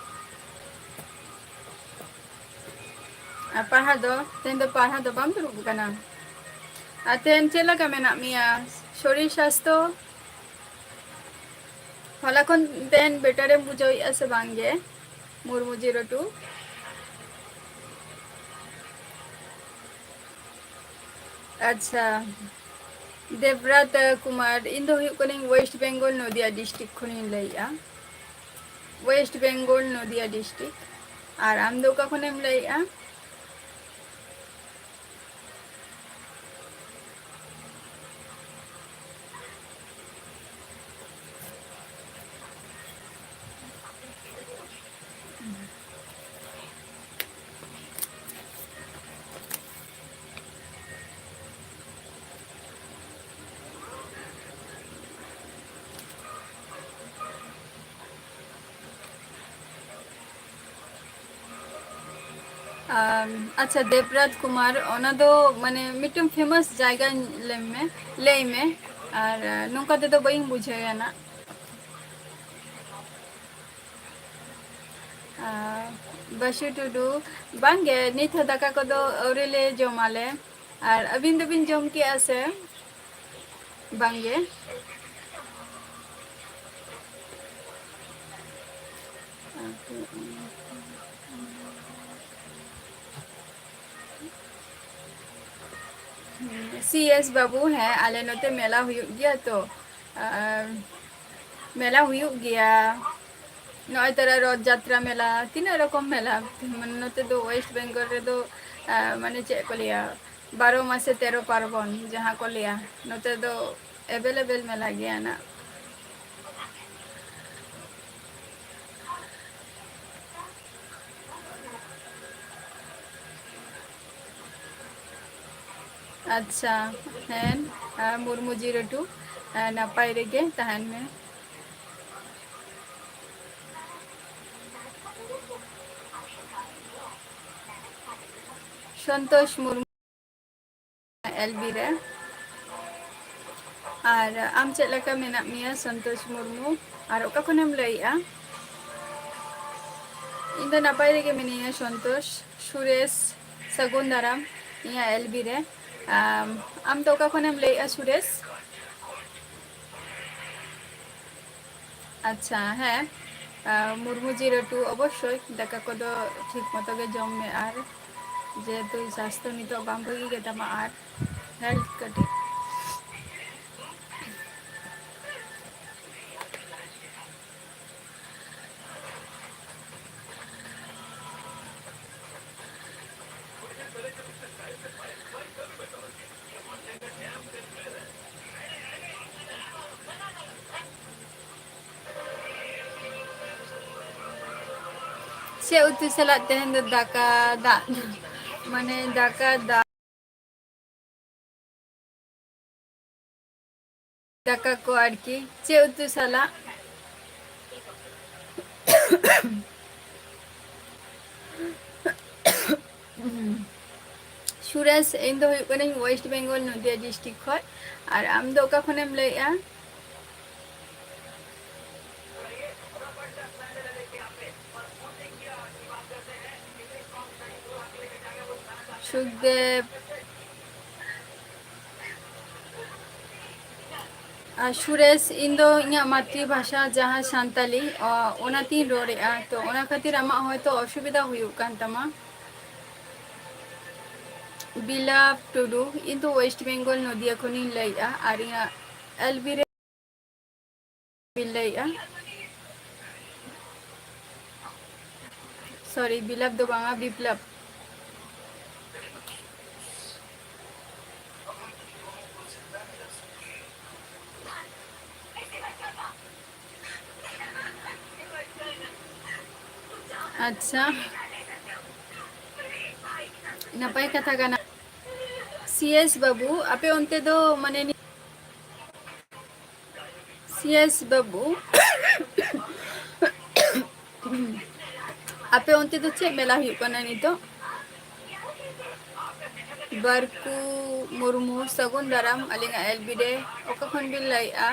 ᱟᱨ ᱯᱟᱲᱦᱟᱣ ᱫᱚ, ᱛᱮᱦᱮᱧ ᱫᱚ ᱯᱟᱲᱦᱟᱣ ᱫᱚ ᱵᱟᱢ ᱫᱩᱲᱩᱵ ᱠᱟᱱᱟ? ᱟᱨ ᱛᱮᱦᱮᱧ ᱪᱮᱫ ᱞᱮᱠᱟ ᱢᱮᱱᱟᱜ ᱢᱮᱭᱟ? ᱥᱚᱨᱤᱨ ᱥᱟᱥᱛᱷᱚ? ᱦᱚᱞᱟ ᱠᱷᱚᱱ ᱛᱮᱦᱮᱧ better ᱮᱢ ᱵᱩᱡᱷᱟᱹᱣᱮᱫᱼᱟ ᱥᱮ ᱵᱟᱝ ᱜᱮ, ᱢᱩᱨᱢᱩ ᱡᱤᱨᱳ ᱴᱩ? ᱟᱪᱪᱷᱟ, ᱫᱮᱵᱨᱟᱛ ᱠᱩᱢᱟᱨ, ᱤᱧ ᱫᱚ ᱦᱩᱭᱩᱜ ᱠᱟᱹᱱᱟᱹᱧ West Bengal, ᱱᱚᱫᱤᱭᱟ district ᱠᱷᱚᱱᱤᱧ ᱞᱟᱹᱭᱮᱫᱼᱟ᱾ West Bengal, ᱱᱚᱫᱤᱭᱟ district᱾ ᱟᱨ ᱟᱢ ᱫᱚ ᱚᱠᱟ ᱠᱷᱚᱱᱮᱢ ᱞᱟᱹᱭᱮᱫᱼᱟ? ᱟᱢ, ᱟᱪᱪᱷᱟ, ᱫᱮᱵᱽᱨᱟᱡᱽ ᱠᱩᱢᱟᱨ, ᱚᱱᱟ ᱫᱚ ᱢᱟᱱᱮ ᱢᱤᱫᱴᱮᱱ famous ᱡᱟᱭᱜᱟ ᱞᱟᱹᱭ ᱢᱮ, ᱞᱟᱹᱭ ᱢᱮ᱾ ᱟᱨ, ᱟᱨ ᱱᱚᱝᱠᱟ ᱛᱮᱫᱚ ᱵᱟᱹᱧ ᱵᱩᱡᱷᱟᱹᱣᱟ ᱱᱟᱜ᱾ ᱟᱨ ᱵᱟᱹᱥᱩ ᱴᱩᱰᱩ, ᱵᱟᱝᱜᱮ, ᱱᱤᱛ ᱦᱚᱸ ᱫᱟᱠᱟ ᱠᱚᱫᱚ ᱟᱹᱣᱨᱤ ᱞᱮ ᱡᱚᱢᱟᱞᱮ᱾ ᱟᱨ ᱟᱹᱵᱤᱱ ᱫᱚᱵᱤᱱ ᱡᱚᱢ ᱠᱮᱜᱼᱟ ᱥᱮ ᱵᱟᱝᱜᱮ? ᱥᱤ ᱮᱥ ᱵᱟᱹᱵᱩ, ᱦᱮᱸ, ᱟᱞᱮ ᱱᱚᱛᱮ ᱢᱮᱞᱟ ᱦᱩᱭᱩᱜ ᱜᱮᱭᱟ ᱛᱚ, ᱟᱨ ᱢᱮᱞᱟ ᱦᱩᱭᱩᱜ ᱜᱮᱭᱟ᱾ ᱱᱚᱜᱼᱚᱭ ᱛᱚᱨᱟ ᱨᱚᱛᱷ ᱡᱟᱛᱨᱟ ᱢᱮᱞᱟ, ᱛᱤᱱᱟᱹᱜ ᱨᱚᱠᱚᱢ ᱢᱮᱞᱟ, ᱢᱟᱱᱮ ᱱᱚᱛᱮ ᱫᱚ West Bengal ᱨᱮᱫᱚ, ᱟᱨ ᱢᱟᱱᱮ ᱪᱮᱫ ᱠᱚ ᱞᱟᱹᱭᱟ, ᱵᱟᱨᱚ ᱢᱟᱥᱮ ᱛᱮᱨᱚ ᱯᱟᱨᱵᱚᱱ ᱡᱟᱦᱟᱸ ᱠᱚ ᱞᱟᱹᱭᱟ, ᱱᱚᱛᱮ ᱫᱚ available ᱢᱮᱞᱟ ᱜᱮᱭᱟ ᱱᱟᱜ᱾ ᱟᱪᱪᱷᱟ, ᱦᱮᱸ, ᱟᱨ ᱢᱩᱨᱢᱩ ᱡᱤᱨᱳ ᱴᱩ, ᱟᱨ ᱱᱟᱯᱟᱭ ᱨᱮᱜᱮ ᱛᱟᱦᱮᱱ ᱢᱮ᱾ ᱥᱚᱱᱛᱳᱥ ᱢᱩᱨᱢᱩ, ᱮᱞ ᱵᱤ ᱨᱮ᱾ ᱟᱨ ᱟᱢ ᱪᱮᱫ ᱞᱮᱠᱟ ᱢᱮᱱᱟᱜ ᱢᱮᱭᱟ, ᱥᱚᱱᱛᱳᱥ ᱢᱩᱨᱢᱩ? ᱟᱨ ᱚᱠᱟ ᱠᱷᱚᱱᱮᱢ ᱞᱟᱹᱭᱮᱜᱼᱟ? ᱤᱧ ᱫᱚ ᱱᱟᱯᱟᱭ ᱨᱮᱜᱮ ᱢᱤᱱᱟᱹᱧᱟ, ᱥᱚᱱᱛᱳᱥ᱾ ᱥᱩᱨᱮᱥ, ᱥᱟᱹᱜᱩᱱ ᱫᱟᱨᱟᱢ ᱤᱧᱟᱹᱜ ᱮᱞ ᱵᱤ ᱨᱮ᱾ ᱟᱢ, ᱟᱢ ᱫᱚ ᱚᱠᱟ ᱠᱷᱚᱱᱮᱢ ᱞᱟᱹᱭᱮᱜᱼᱟ, ᱥᱩᱨᱮᱥ? ᱟᱪᱪᱷᱟ, ᱦᱮᱸ, ᱟᱨ ᱢᱩᱨᱢᱩ ᱡᱤᱨᱳ ᱴᱩ, ᱚᱵᱚᱥᱥᱳᱭ ᱫᱟᱠᱟ ᱠᱚᱫᱚ ᱴᱷᱤᱠ ᱢᱚᱛᱚ ᱜᱮ ᱡᱚᱢ ᱢᱮ, ᱟᱨ ᱡᱮᱦᱮᱛᱩ ᱥᱟᱥᱛᱷᱚ ᱱᱤᱛᱚᱜ ᱵᱟᱝ ᱵᱷᱟᱹᱜᱤ ᱜᱮ ᱛᱟᱢᱟ, ᱟᱨ ᱦᱮᱞᱛᱷ ᱠᱟᱹᱴᱤᱡ᱾ ᱪᱮᱫ ᱩᱛᱩ ᱥᱟᱞᱟᱜ ᱛᱮᱦᱮᱧ ᱫᱚ ᱫᱟᱠᱟ ᱫᱟᱜ, ᱢᱟᱱᱮ ᱫᱟᱠᱟ ᱫᱟᱜ, ᱫᱟᱠᱟ ᱠᱚ ᱟᱨᱠᱤ? ᱪᱮᱫ ᱩᱛᱩ ᱥᱟᱞᱟᱜ? ᱥᱩᱨᱮᱥ, ᱤᱧ ᱫᱚ ᱦᱩᱭᱩᱜ ᱠᱟᱹᱱᱟᱹᱧ ᱳᱭᱮᱥᱴ ᱵᱮᱝᱜᱚᱞ, ᱱᱚᱫᱤᱭᱟ ᱰᱤᱥᱴᱨᱤᱠᱴ ᱠᱷᱚᱱ᱾ ᱟᱨ ᱟᱢ ᱫᱚ ᱚᱠᱟ ᱠᱷᱚᱱᱮᱢ ᱞᱟᱹᱭᱮᱜᱼᱟ? ᱥᱩᱠᱫᱮᱵ᱾ ᱟᱨ ᱥᱩᱨᱮᱥ, ᱤᱧ ᱫᱚ ᱤᱧᱟᱹᱜ ᱢᱟᱛᱨᱤ ᱵᱷᱟᱥᱟ ᱡᱟᱦᱟᱸ ᱥᱟᱱᱛᱟᱞᱤ, ᱚ, ᱚᱱᱟᱛᱤᱧ ᱨᱚᱲᱮᱫᱼᱟ, ᱛᱚ ᱚᱱᱟ ᱠᱷᱟᱹᱛᱤᱨ ᱟᱢᱟᱜ ᱦᱚᱭᱛᱳ ᱚᱥᱩᱵᱤᱫᱷᱟ ᱦᱩᱭᱩᱜ ᱠᱟᱱ ᱛᱟᱢᱟ᱾ ᱵᱤᱞᱟᱯ ᱴᱩᱰᱩ, ᱤᱧ ᱫᱚ ᱳᱭᱮᱥᱴ ᱵᱮᱝᱜᱚᱞ ᱱᱚᱫᱤᱭᱟ ᱠᱷᱚᱱᱤᱧ ᱞᱟᱹᱭᱮᱫᱼᱟ, ᱟᱨ ᱤᱧᱟᱹᱜ ᱮᱞ ᱵᱤ ᱨᱮ ᱵᱤᱱ ᱞᱟᱹᱭᱮᱫᱼᱟ? ᱥᱚᱨᱤ, ᱵᱤᱞᱟᱯ ᱫᱚ ᱵᱟᱝᱟ, ᱵᱤᱯᱞᱚᱵ᱾ ᱟᱪᱪᱷᱟ, ᱱᱟᱯᱟᱭ ᱠᱟᱛᱷᱟ ᱠᱟᱱᱟ᱾ ᱥᱤ ᱮᱥ ᱵᱟᱹᱵᱩ, ᱟᱯᱮ ᱚᱱᱛᱮ ᱫᱚ ᱢᱟᱱᱮ ᱱᱤ-, ᱥᱤ ᱮᱥ ᱵᱟᱹᱵᱩ, ᱟᱯᱮ ᱚᱱᱛᱮ ᱫᱚ ᱪᱮᱫ ᱢᱮᱞᱟ ᱦᱩᱭᱩᱜ ᱠᱟᱱᱟ ᱱᱤᱛᱚᱜ? ᱵᱟᱨᱠᱩ ᱢᱩᱨᱢᱩ, ᱥᱟᱹᱜᱩᱱ ᱫᱟᱨᱟᱢ ᱟᱹᱞᱤᱧᱟᱜ ᱮᱞ ᱵᱤ ᱨᱮ᱾ ᱚᱠᱟ ᱠᱷᱚᱱ ᱵᱤᱱ ᱞᱟᱹᱭᱮᱜᱼᱟ?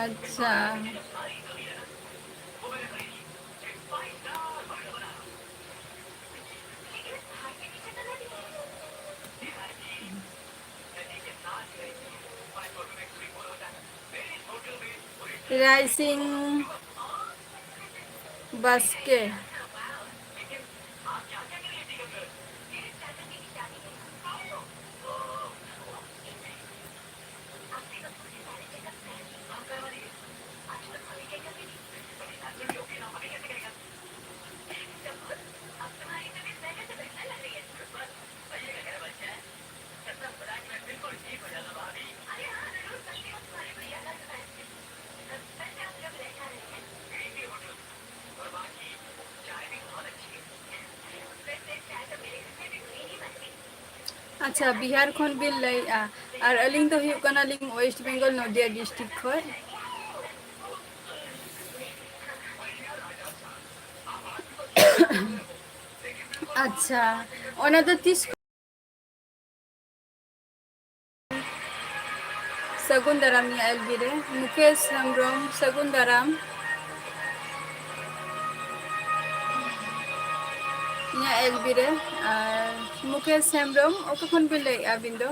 ᱟᱪᱪᱷᱟ᱾ ᱨᱟᱭᱥᱤᱝ ᱵᱟᱥᱠᱮ᱾ ᱟᱪᱪᱷᱟ, ᱵᱤᱦᱟᱨ ᱠᱷᱚᱱ ᱵᱤᱱ ᱞᱟᱹᱭᱮᱜᱼᱟ᱾ ᱟᱨ ᱟᱹᱞᱤᱧ ᱫᱚ ᱦᱩᱭᱩᱜ ᱠᱟᱱᱟᱞᱤᱧ ᱳᱭᱮᱥᱴ ᱵᱮᱝᱜᱚᱞ, ᱱᱚᱫᱤᱭᱟ ᱰᱤᱥᱴᱨᱤᱠᱴ ᱠᱷᱚᱱ᱾ ᱟᱪᱪᱷᱟ, ᱚᱱᱟ ᱫᱚ ᱛᱤᱥ ᱥᱟᱹᱜᱩᱱ ᱫᱟᱨᱟᱢ ᱤᱧᱟᱹᱜ ᱮᱞ ᱵᱤ ᱨᱮ᱾ ᱢᱩᱠᱮᱥ ᱦᱮᱢᱵᱨᱚᱢ, ᱥᱟᱹᱜᱩᱱ ᱫᱟᱨᱟᱢ ᱤᱧᱟᱹᱜ ᱮᱞ ᱵᱤ ᱨᱮ᱾ ᱟᱨ ᱢᱩᱠᱮᱥ ᱦᱮᱢᱵᱨᱚᱢ, ᱚᱠᱟ ᱠᱷᱚᱱ ᱵᱤᱱ ᱞᱟᱹᱭᱮᱫᱼᱟ ᱟᱹᱵᱤᱱ ᱫᱚ?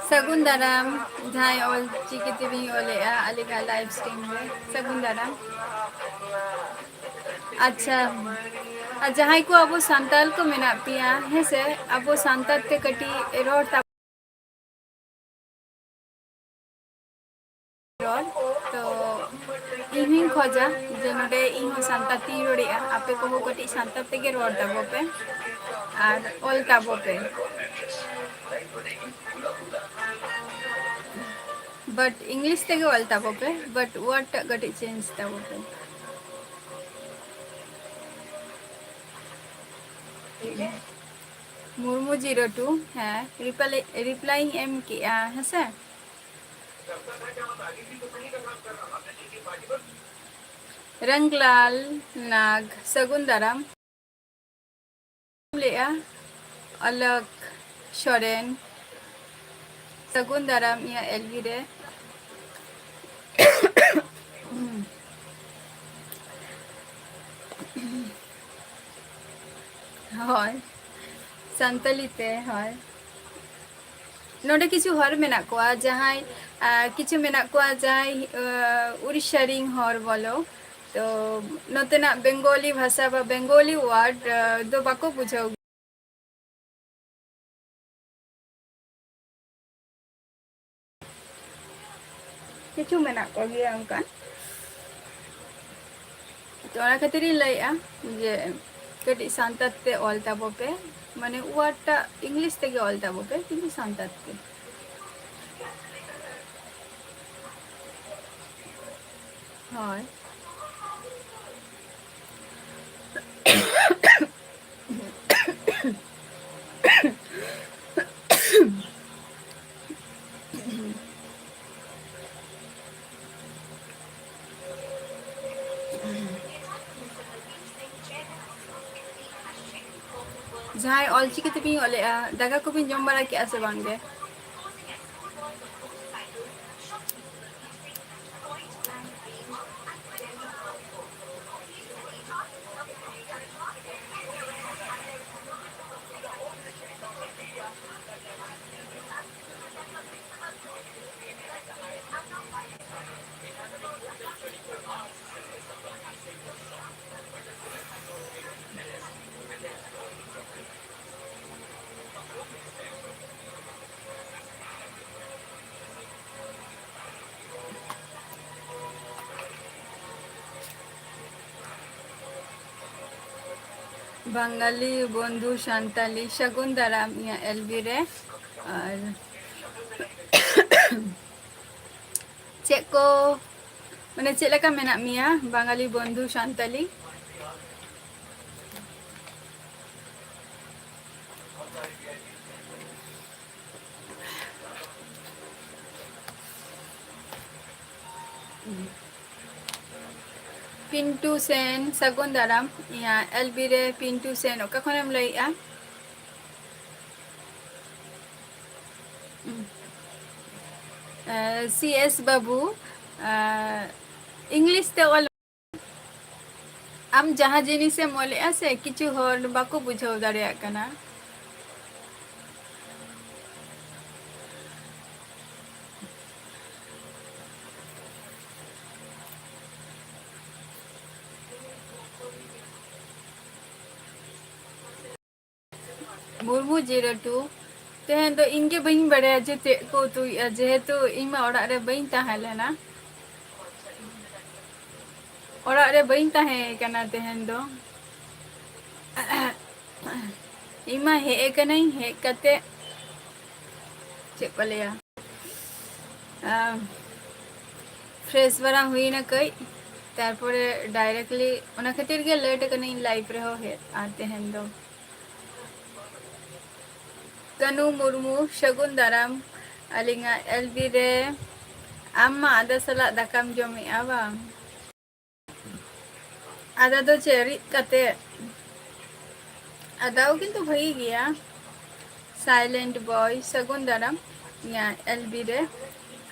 ᱥᱟᱹᱜᱩᱱ ᱫᱟᱨᱟᱢ, ᱡᱟᱦᱟᱸᱭ ᱚᱞ ᱪᱤᱠᱤ ᱛᱮᱵᱤᱱ ᱚᱞᱮᱜᱼᱟ ᱟᱹᱞᱤᱧᱟᱜ ᱞᱟᱭᱤᱵᱷ ᱥᱴᱨᱤᱢ ᱨᱮ, ᱥᱟᱹᱜᱩᱱ ᱫᱟᱨᱟᱢ᱾ ᱟᱪᱪᱷᱟ, ᱟᱨ ᱡᱟᱦᱟᱸᱭ ᱠᱚ ᱟᱵᱚ ᱥᱟᱱᱛᱟᱲ ᱠᱚ ᱢᱮᱱᱟᱜ ᱯᱮᱭᱟ, ᱦᱮᱸ ᱥᱮ, ᱟᱵᱚ ᱥᱟᱱᱛᱟᱲ ᱛᱮ ᱠᱟᱹᱴᱤᱡ ᱨᱚᱲ ᱛᱟ- ᱨᱚᱲ᱾ ᱛᱚ ᱤᱧ ᱦᱚᱸᱧ ᱠᱷᱚᱡᱟ ᱡᱮ ᱱᱚᱰᱮ ᱤᱧ ᱦᱚᱸ ᱥᱟᱱᱛᱟᱲ ᱛᱤᱧ ᱨᱚᱲᱮᱜᱼᱟ, ᱟᱯᱮ ᱠᱚᱦᱚᱸ ᱠᱟᱹᱴᱤᱡ ᱥᱟᱱᱛᱟᱲ ᱛᱮᱜᱮ ᱨᱚᱲ ᱛᱟᱵᱚ ᱯᱮ ᱟᱨ ᱚᱞ ᱛᱟᱵᱚ ᱯᱮ᱾ But English ᱛᱮᱜᱮ ᱚᱞ ᱛᱟᱵᱚ ᱯᱮ, but word ᱴᱟᱜ ᱠᱟᱹᱴᱤᱡ change ᱛᱟᱵᱚ ᱯᱮ᱾ ᱢᱩᱨᱢᱩ zero two, ᱦᱮᱸ, reply, reply ᱤᱧ ᱮᱢ ᱠᱮᱜᱼᱟ, ᱦᱮᱸᱥᱮ᱾ ᱨᱟᱝᱞᱟᱞ ᱱᱟᱜᱽ, ᱥᱟᱹᱜᱩᱱ ᱫᱟᱨᱟᱢ᱾ ᱞᱟᱹᱭᱮᱜᱼᱟ, ᱟᱞᱟᱠ ᱥᱚᱨᱮᱱ, ᱥᱟᱹᱜᱩᱱ ᱫᱟᱨᱟᱢ ᱤᱧᱟᱹᱜ ᱮᱞᱵᱤ ᱨᱮ᱾ ᱦᱳᱭ, ᱥᱟᱱᱛᱟᱞᱤ ᱛᱮ, ᱦᱳᱭ᱾ ᱱᱚᱰᱮ ᱠᱤᱪᱷᱩ ᱦᱚᱲ ᱢᱮᱱᱟᱜ ᱠᱚᱣᱟ ᱡᱟᱦᱟᱸᱭ, ᱟᱨ ᱠᱤᱪᱷᱩ ᱢᱮᱱᱟᱜ ᱠᱚᱣᱟ ᱡᱟᱦᱟᱸᱭ, ᱟᱨ, ᱩᱲᱤᱥᱥᱟ ᱨᱤᱱ ᱦᱚᱲ ᱵᱚᱞᱚ, ᱛᱚ ᱱᱚᱛᱮᱱᱟᱜ ᱵᱮᱝᱜᱚᱞᱤ ᱵᱷᱟᱥᱟ ᱵᱟ ᱵᱮᱝᱜᱚᱞᱤ word, ᱟᱨ, ᱫᱚ ᱵᱟᱠᱚ ᱵᱩᱡᱷᱟᱹᱣ᱾ ᱠᱤᱪᱷᱩ ᱢᱮᱱᱟᱜ ᱠᱚᱜᱮᱭᱟ ᱚᱱᱠᱟᱱ᱾ ᱛᱚ ᱚᱱᱟ ᱠᱷᱟᱹᱛᱤᱨ ᱤᱧ ᱞᱟᱹᱭᱮᱜᱼᱟ ᱡᱮ ᱠᱟᱹᱴᱤᱡ ᱥᱟᱱᱛᱟᱲ ᱛᱮ ᱚᱞ ᱛᱟᱵᱚ ᱯᱮ, ᱢᱟᱱᱮ word ᱴᱟᱜ English ᱛᱮᱜᱮ ᱚᱞ ᱛᱟᱵᱚ ᱯᱮ, ᱠᱤᱱᱛᱩ ᱥᱟᱱᱛᱟᱲ ᱛᱮ᱾ ᱦᱳᱭ᱾ ᱡᱟᱦᱟᱸᱭ ᱚᱞᱪᱤᱠᱤ ᱛᱮᱵᱤᱱ ᱚᱞᱮᱜᱼᱟ, ᱫᱟᱠᱟ ᱠᱚᱵᱤᱱ ᱡᱚᱢ ᱵᱟᱲᱟ ᱠᱮᱜᱼᱟ ᱥᱮ ᱵᱟᱝ ᱜᱮ? ᱵᱟᱝᱜᱟᱞᱤ ᱵᱚᱱᱫᱷᱩ ᱥᱟᱱᱛᱟᱞᱤ, ᱥᱟᱹᱜᱩᱱ ᱫᱟᱨᱟᱢ ᱤᱧᱟᱹᱜ ᱮᱞ ᱵᱤ ᱨᱮ᱾ ᱟᱨ ᱪᱮᱫ ᱠᱚ, ᱢᱟᱱᱮ, ᱪᱮᱫ ᱞᱮᱠᱟ ᱢᱮᱱᱟᱜ ᱢᱮᱭᱟ ᱵᱟᱝᱜᱟᱞᱤ ᱵᱚᱱᱫᱷᱩ ᱥᱟᱱᱛᱟᱞᱤ? ᱯᱤᱱᱴᱩ ᱥᱮᱱ, ᱥᱟᱹᱜᱩᱱ ᱫᱟᱨᱟᱢ᱾ ᱤᱭᱟᱹ, ᱮᱞ ᱵᱤ ᱨᱮ ᱯᱤᱱᱴᱩ ᱥᱮᱱ, ᱚᱠᱟ ᱠᱷᱚᱱᱮᱢ ᱞᱟᱹᱭᱮᱜᱼᱟ? ᱮ, ᱥᱤ ᱮᱥ ᱵᱟᱹᱵᱩ, ᱮ, ᱤᱝᱞᱤᱥ ᱛᱮ ᱚᱞ᱾ ᱟᱢ ᱡᱟᱦᱟᱸ ᱡᱤᱱᱤᱥᱮᱢ ᱚᱞᱮᱜᱼᱟ ᱥᱮ, ᱠᱤᱪᱷᱩ ᱦᱚᱲ ᱵᱟᱠᱚ ᱵᱩᱡᱷᱟᱹᱣ ᱫᱟᱲᱮᱭᱟᱜ ᱠᱟᱱᱟ᱾ ᱢᱩᱨᱢᱩ ᱡᱤᱨᱳ ᱴᱩ, ᱛᱮᱦᱮᱧ ᱫᱚ ᱤᱧ ᱜᱮ ᱵᱟᱹᱧ ᱵᱟᱲᱟᱭᱟ ᱡᱮ ᱪᱮᱫ ᱠᱚ ᱩᱛᱩᱭᱮᱫᱼᱟ, ᱡᱮᱦᱮᱛᱩ ᱤᱧ ᱢᱟ ᱚᱲᱟᱜ ᱨᱮ ᱵᱟᱹᱧ ᱛᱟᱦᱮᱸ ᱞᱮᱱᱟ᱾ ᱚᱲᱟᱜ ᱨᱮ ᱵᱟᱹᱧ ᱛᱟᱦᱮᱸ ᱠᱟᱱᱟ ᱛᱮᱦᱮᱧ ᱫᱚ᱾ ᱤᱧ ᱢᱟ ᱦᱮᱡ ᱟᱠᱟᱱᱟᱹᱧ, ᱦᱮᱡ ᱠᱟᱛᱮ ᱪᱮᱫ ᱠᱚ ᱞᱟᱹᱭᱟ, ᱯᱷᱨᱮᱥ ᱵᱟᱲᱟ ᱦᱩᱭᱱᱟ ᱠᱟᱹᱡ, ᱛᱟᱨᱯᱚᱨᱮ ᱰᱟᱭᱨᱮᱠᱴᱞᱤ, ᱚᱱᱟ ᱠᱷᱟᱹᱛᱤᱨ ᱜᱮ ᱞᱮᱴ ᱟᱠᱟᱱᱟᱹᱧ ᱞᱟᱭᱤᱵᱷ ᱨᱮᱦᱚᱸ ᱦᱮᱡ ᱟᱨ ᱛᱮᱦᱮᱧ ᱫᱚ᱾ ᱠᱟᱹᱱᱩ ᱢᱩᱨᱢᱩ, ᱥᱟᱹᱜᱩᱱ ᱫᱟᱨᱟᱢ ᱟᱹᱞᱤᱧᱟᱜ ᱮᱞ ᱵᱤ ᱨᱮ᱾ ᱟᱢ ᱢᱟ ᱟᱫᱟ ᱥᱟᱞᱟᱜ ᱫᱟᱠᱟᱢ ᱡᱚᱢᱮᱜᱼᱟ ᱵᱟᱝ? ᱟᱫᱟ ᱫᱚ ᱪᱮᱫ, ᱨᱤᱫ ᱠᱟᱛᱮ? ᱟᱫᱟ ᱦᱚᱸ ᱠᱤᱱᱛᱩ ᱵᱷᱟᱹᱜᱤ ᱜᱮᱭᱟ᱾ ᱥᱟᱭᱞᱮᱱᱴ ᱵᱚᱭ, ᱥᱟᱹᱜᱩᱱ ᱫᱟᱨᱟᱢ ᱤᱧᱟᱹᱜ ᱮᱞ ᱵᱤ ᱨᱮ᱾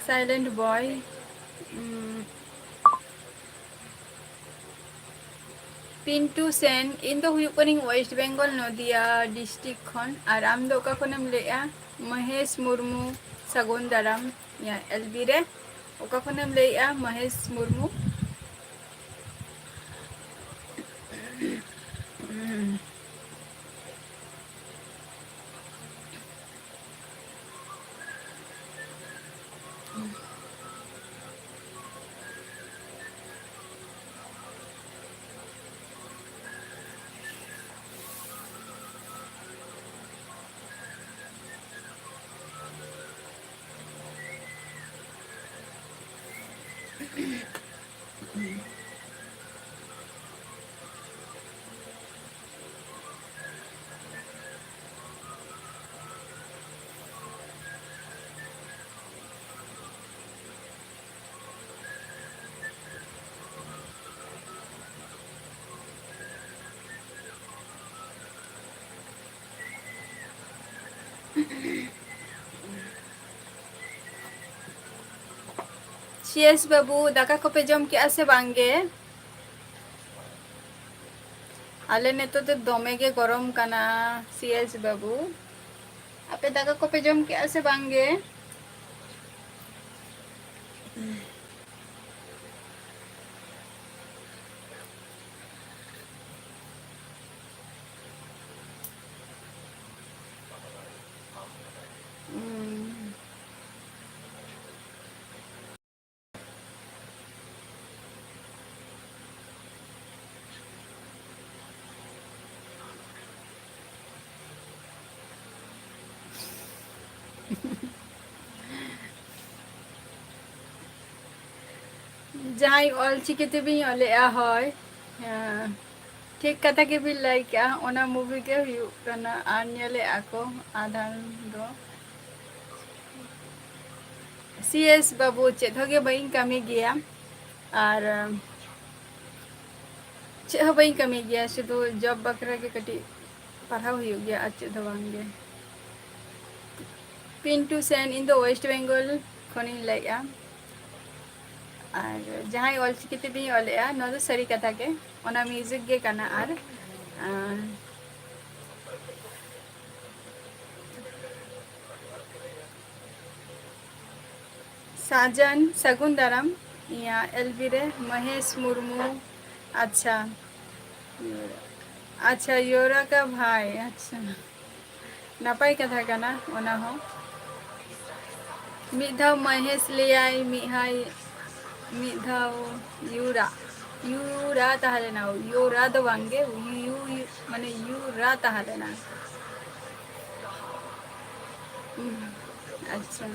ᱥᱟᱭᱞᱮᱱᱴ ᱵᱚᱭ, ᱩᱢ, ᱯᱤᱱᱴᱩ ᱥᱮᱱ, ᱤᱧ ᱫᱚ ᱦᱩᱭᱩᱜ ᱠᱟᱹᱱᱟᱹᱧ ᱳᱭᱮᱥᱴ ᱵᱮᱝᱜᱚᱞ, ᱱᱚᱫᱤᱭᱟ ᱰᱤᱥᱴᱨᱤᱠᱴ ᱠᱷᱚᱱ᱾ ᱟᱨ ᱟᱢ ᱫᱚ ᱚᱠᱟ ᱠᱷᱚᱱᱮᱢ ᱞᱟᱹᱭᱮᱜᱼᱟ? ᱢᱚᱦᱮᱥ ᱢᱩᱨᱢᱩ, ᱥᱟᱹᱜᱩᱱ ᱫᱟᱨᱟᱢ ᱤᱧᱟᱹᱜ ᱮᱞ ᱵᱤ ᱨᱮ᱾ ᱚᱠᱟ ᱠᱷᱚᱱᱮᱢ ᱞᱟᱹᱭᱮᱜᱼᱟ, ᱢᱚᱦᱮᱥ ᱢᱩᱨᱢᱩ? ᱥᱤ ᱮᱥ ᱵᱟᱹᱵᱩ, ᱫᱟᱠᱟ ᱠᱚᱯᱮ ᱡᱚᱢ ᱠᱮᱜᱼᱟ ᱥᱮ ᱵᱟᱝ ᱜᱮ? ᱟᱞᱮ ᱱᱤᱛᱚᱜ ᱫᱚ ᱫᱚᱢᱮ ᱜᱮ ᱜᱚᱨᱚᱢ ᱠᱟᱱᱟ, ᱥᱤ ᱮᱥ ᱵᱟᱹᱵᱩ᱾ ᱟᱯᱮ ᱫᱟᱠᱟ ᱠᱚᱯᱮ ᱡᱚᱢ ᱠᱮᱜᱼᱟ ᱥᱮ ᱵᱟᱝ ᱜᱮ? ᱩᱸ᱾ ᱡᱟᱦᱟᱸᱭ ᱚᱞ ᱪᱤᱠᱤ ᱛᱮᱵᱤᱱ ᱚᱞᱮᱜᱼᱟ, ᱦᱳᱭ᱾ ᱦᱮᱸ, ᱴᱷᱤᱠ ᱠᱟᱛᱷᱟ ᱜᱮᱵᱤᱱ ᱞᱟᱹᱭ ᱠᱮᱜᱼᱟ, ᱚᱱᱟ movie ᱜᱮ ᱦᱩᱭᱩᱜ ᱠᱟᱱᱟ ᱟᱨ ᱧᱮᱞᱮᱜᱼᱟ ᱠᱚ ᱟᱫᱷᱟᱱ ᱫᱚ᱾ ᱥᱤ ᱮᱥ ᱵᱟᱹᱵᱩ, ᱪᱮᱫ ᱦᱚᱸ ᱜᱮ ᱵᱟᱹᱧ ᱠᱟᱹᱢᱤ ᱜᱮᱭᱟ, ᱟᱨ ᱪᱮᱫ ᱦᱚᱸ ᱵᱟᱹᱧ ᱠᱟᱹᱢᱤ ᱜᱮᱭᱟ, ᱥᱩᱫᱷᱩ job ᱵᱟᱠᱷᱨᱟ ᱜᱮ ᱠᱟᱹᱴᱤᱡ ᱯᱟᱲᱦᱟᱣ ᱦᱩᱭᱩᱜ ᱜᱮᱭᱟ, ᱟᱨ ᱪᱮᱫ ᱦᱚᱸ ᱵᱟᱝ ᱜᱮ᱾ ᱯᱤᱱᱴᱩ ᱥᱮᱱ, ᱤᱧ ᱫᱚ West Bengal ᱠᱷᱚᱱᱤᱧ ᱞᱟᱹᱭᱮᱜᱼᱟ᱾ ᱟᱨ ᱡᱟᱦᱟᱸᱭ ᱚᱞ ᱪᱤᱠᱤ ᱛᱮᱵᱤᱱ ᱚᱞᱮᱜᱼᱟ, ᱱᱚᱣᱟ ᱫᱚ ᱥᱟᱹᱨᱤ ᱠᱟᱛᱷᱟ ᱜᱮ, ᱚᱱᱟ music ᱜᱮ ᱠᱟᱱᱟ᱾ ᱟᱨ, ᱟᱨ ᱥᱟᱡᱟᱱ, ᱥᱟᱹᱜᱩᱱ ᱫᱟᱨᱟᱢ᱾ ᱤᱧᱟᱹᱜ ᱮᱞ ᱵᱤ ᱨᱮ ᱢᱚᱦᱮᱥ ᱢᱩᱨᱢᱩ᱾ ᱟᱪᱪᱷᱟ, ᱟᱪᱪᱷᱟ, ᱭᱳᱨᱟ ᱠᱟ ᱵᱷᱟᱭ, ᱟᱪᱪᱷᱟ, ᱱᱟᱯᱟᱭ ᱠᱟᱛᱷᱟ ᱠᱟᱱᱟ ᱚᱱᱟ ᱦᱚᱸ᱾ ᱢᱤᱫ ᱫᱷᱟᱣ ᱢᱚᱦᱮᱥ ᱞᱟᱹᱭᱟᱭ, ᱢᱤᱫ ᱦᱟᱭ, ᱢᱤᱫ ᱫᱷᱟᱣ ᱭᱩᱨᱟ, ᱭᱩᱨᱟ ᱛᱟᱦᱮᱸ ᱞᱮᱱᱟ, ᱭᱳᱨᱟ ᱫᱚ ᱵᱟᱝ ᱜᱮ, ᱭᱩ, ᱭᱩ, ᱢᱟᱱᱮ ᱭᱩᱨᱟ ᱛᱟᱦᱮᱸ ᱞᱮᱱᱟ᱾ ᱦᱩᱸ, ᱟᱪᱪᱷᱟ,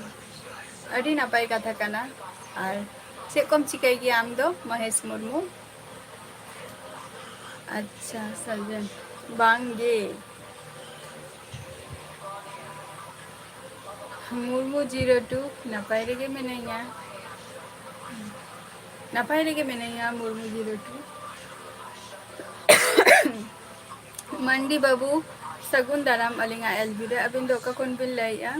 ᱟᱹᱰᱤ ᱱᱟᱯᱟᱭ ᱠᱟᱛᱷᱟ ᱠᱟᱱᱟ᱾ ᱟᱨ ᱪᱮᱫ ᱠᱚᱢ ᱪᱤᱠᱟᱹᱭ ᱜᱮᱭᱟ ᱟᱢ ᱫᱚ, ᱢᱚᱦᱮᱥ ᱢᱩᱨᱢᱩ? ᱟᱪᱪᱷᱟ, ᱥᱟᱡᱮᱱ, ᱵᱟᱝ ᱜᱮ᱾ ᱢᱩᱨᱢᱩ ᱡᱤᱨᱳ ᱴᱩ, ᱱᱟᱯᱟᱭ ᱨᱮᱜᱮ ᱢᱮᱱᱟᱧᱟ, ᱱᱟᱯᱟᱭ ᱨᱮᱜᱮ ᱢᱮᱱᱟᱧᱟ ᱢᱩᱨᱢᱩ ᱡᱤᱨᱳ ᱴᱩ᱾ ᱢᱟᱱᱰᱤ ᱵᱟᱹᱵᱩ, ᱥᱟᱹᱜᱩᱱ ᱫᱟᱨᱟᱢ ᱟᱹᱞᱤᱧᱟᱜ ᱮᱞ ᱵᱤ ᱨᱮ᱾ ᱟᱹᱵᱤᱱ ᱫᱚ ᱚᱠᱟ ᱠᱷᱚᱱ ᱵᱤᱱ ᱞᱟᱹᱭᱮᱜᱼᱟ?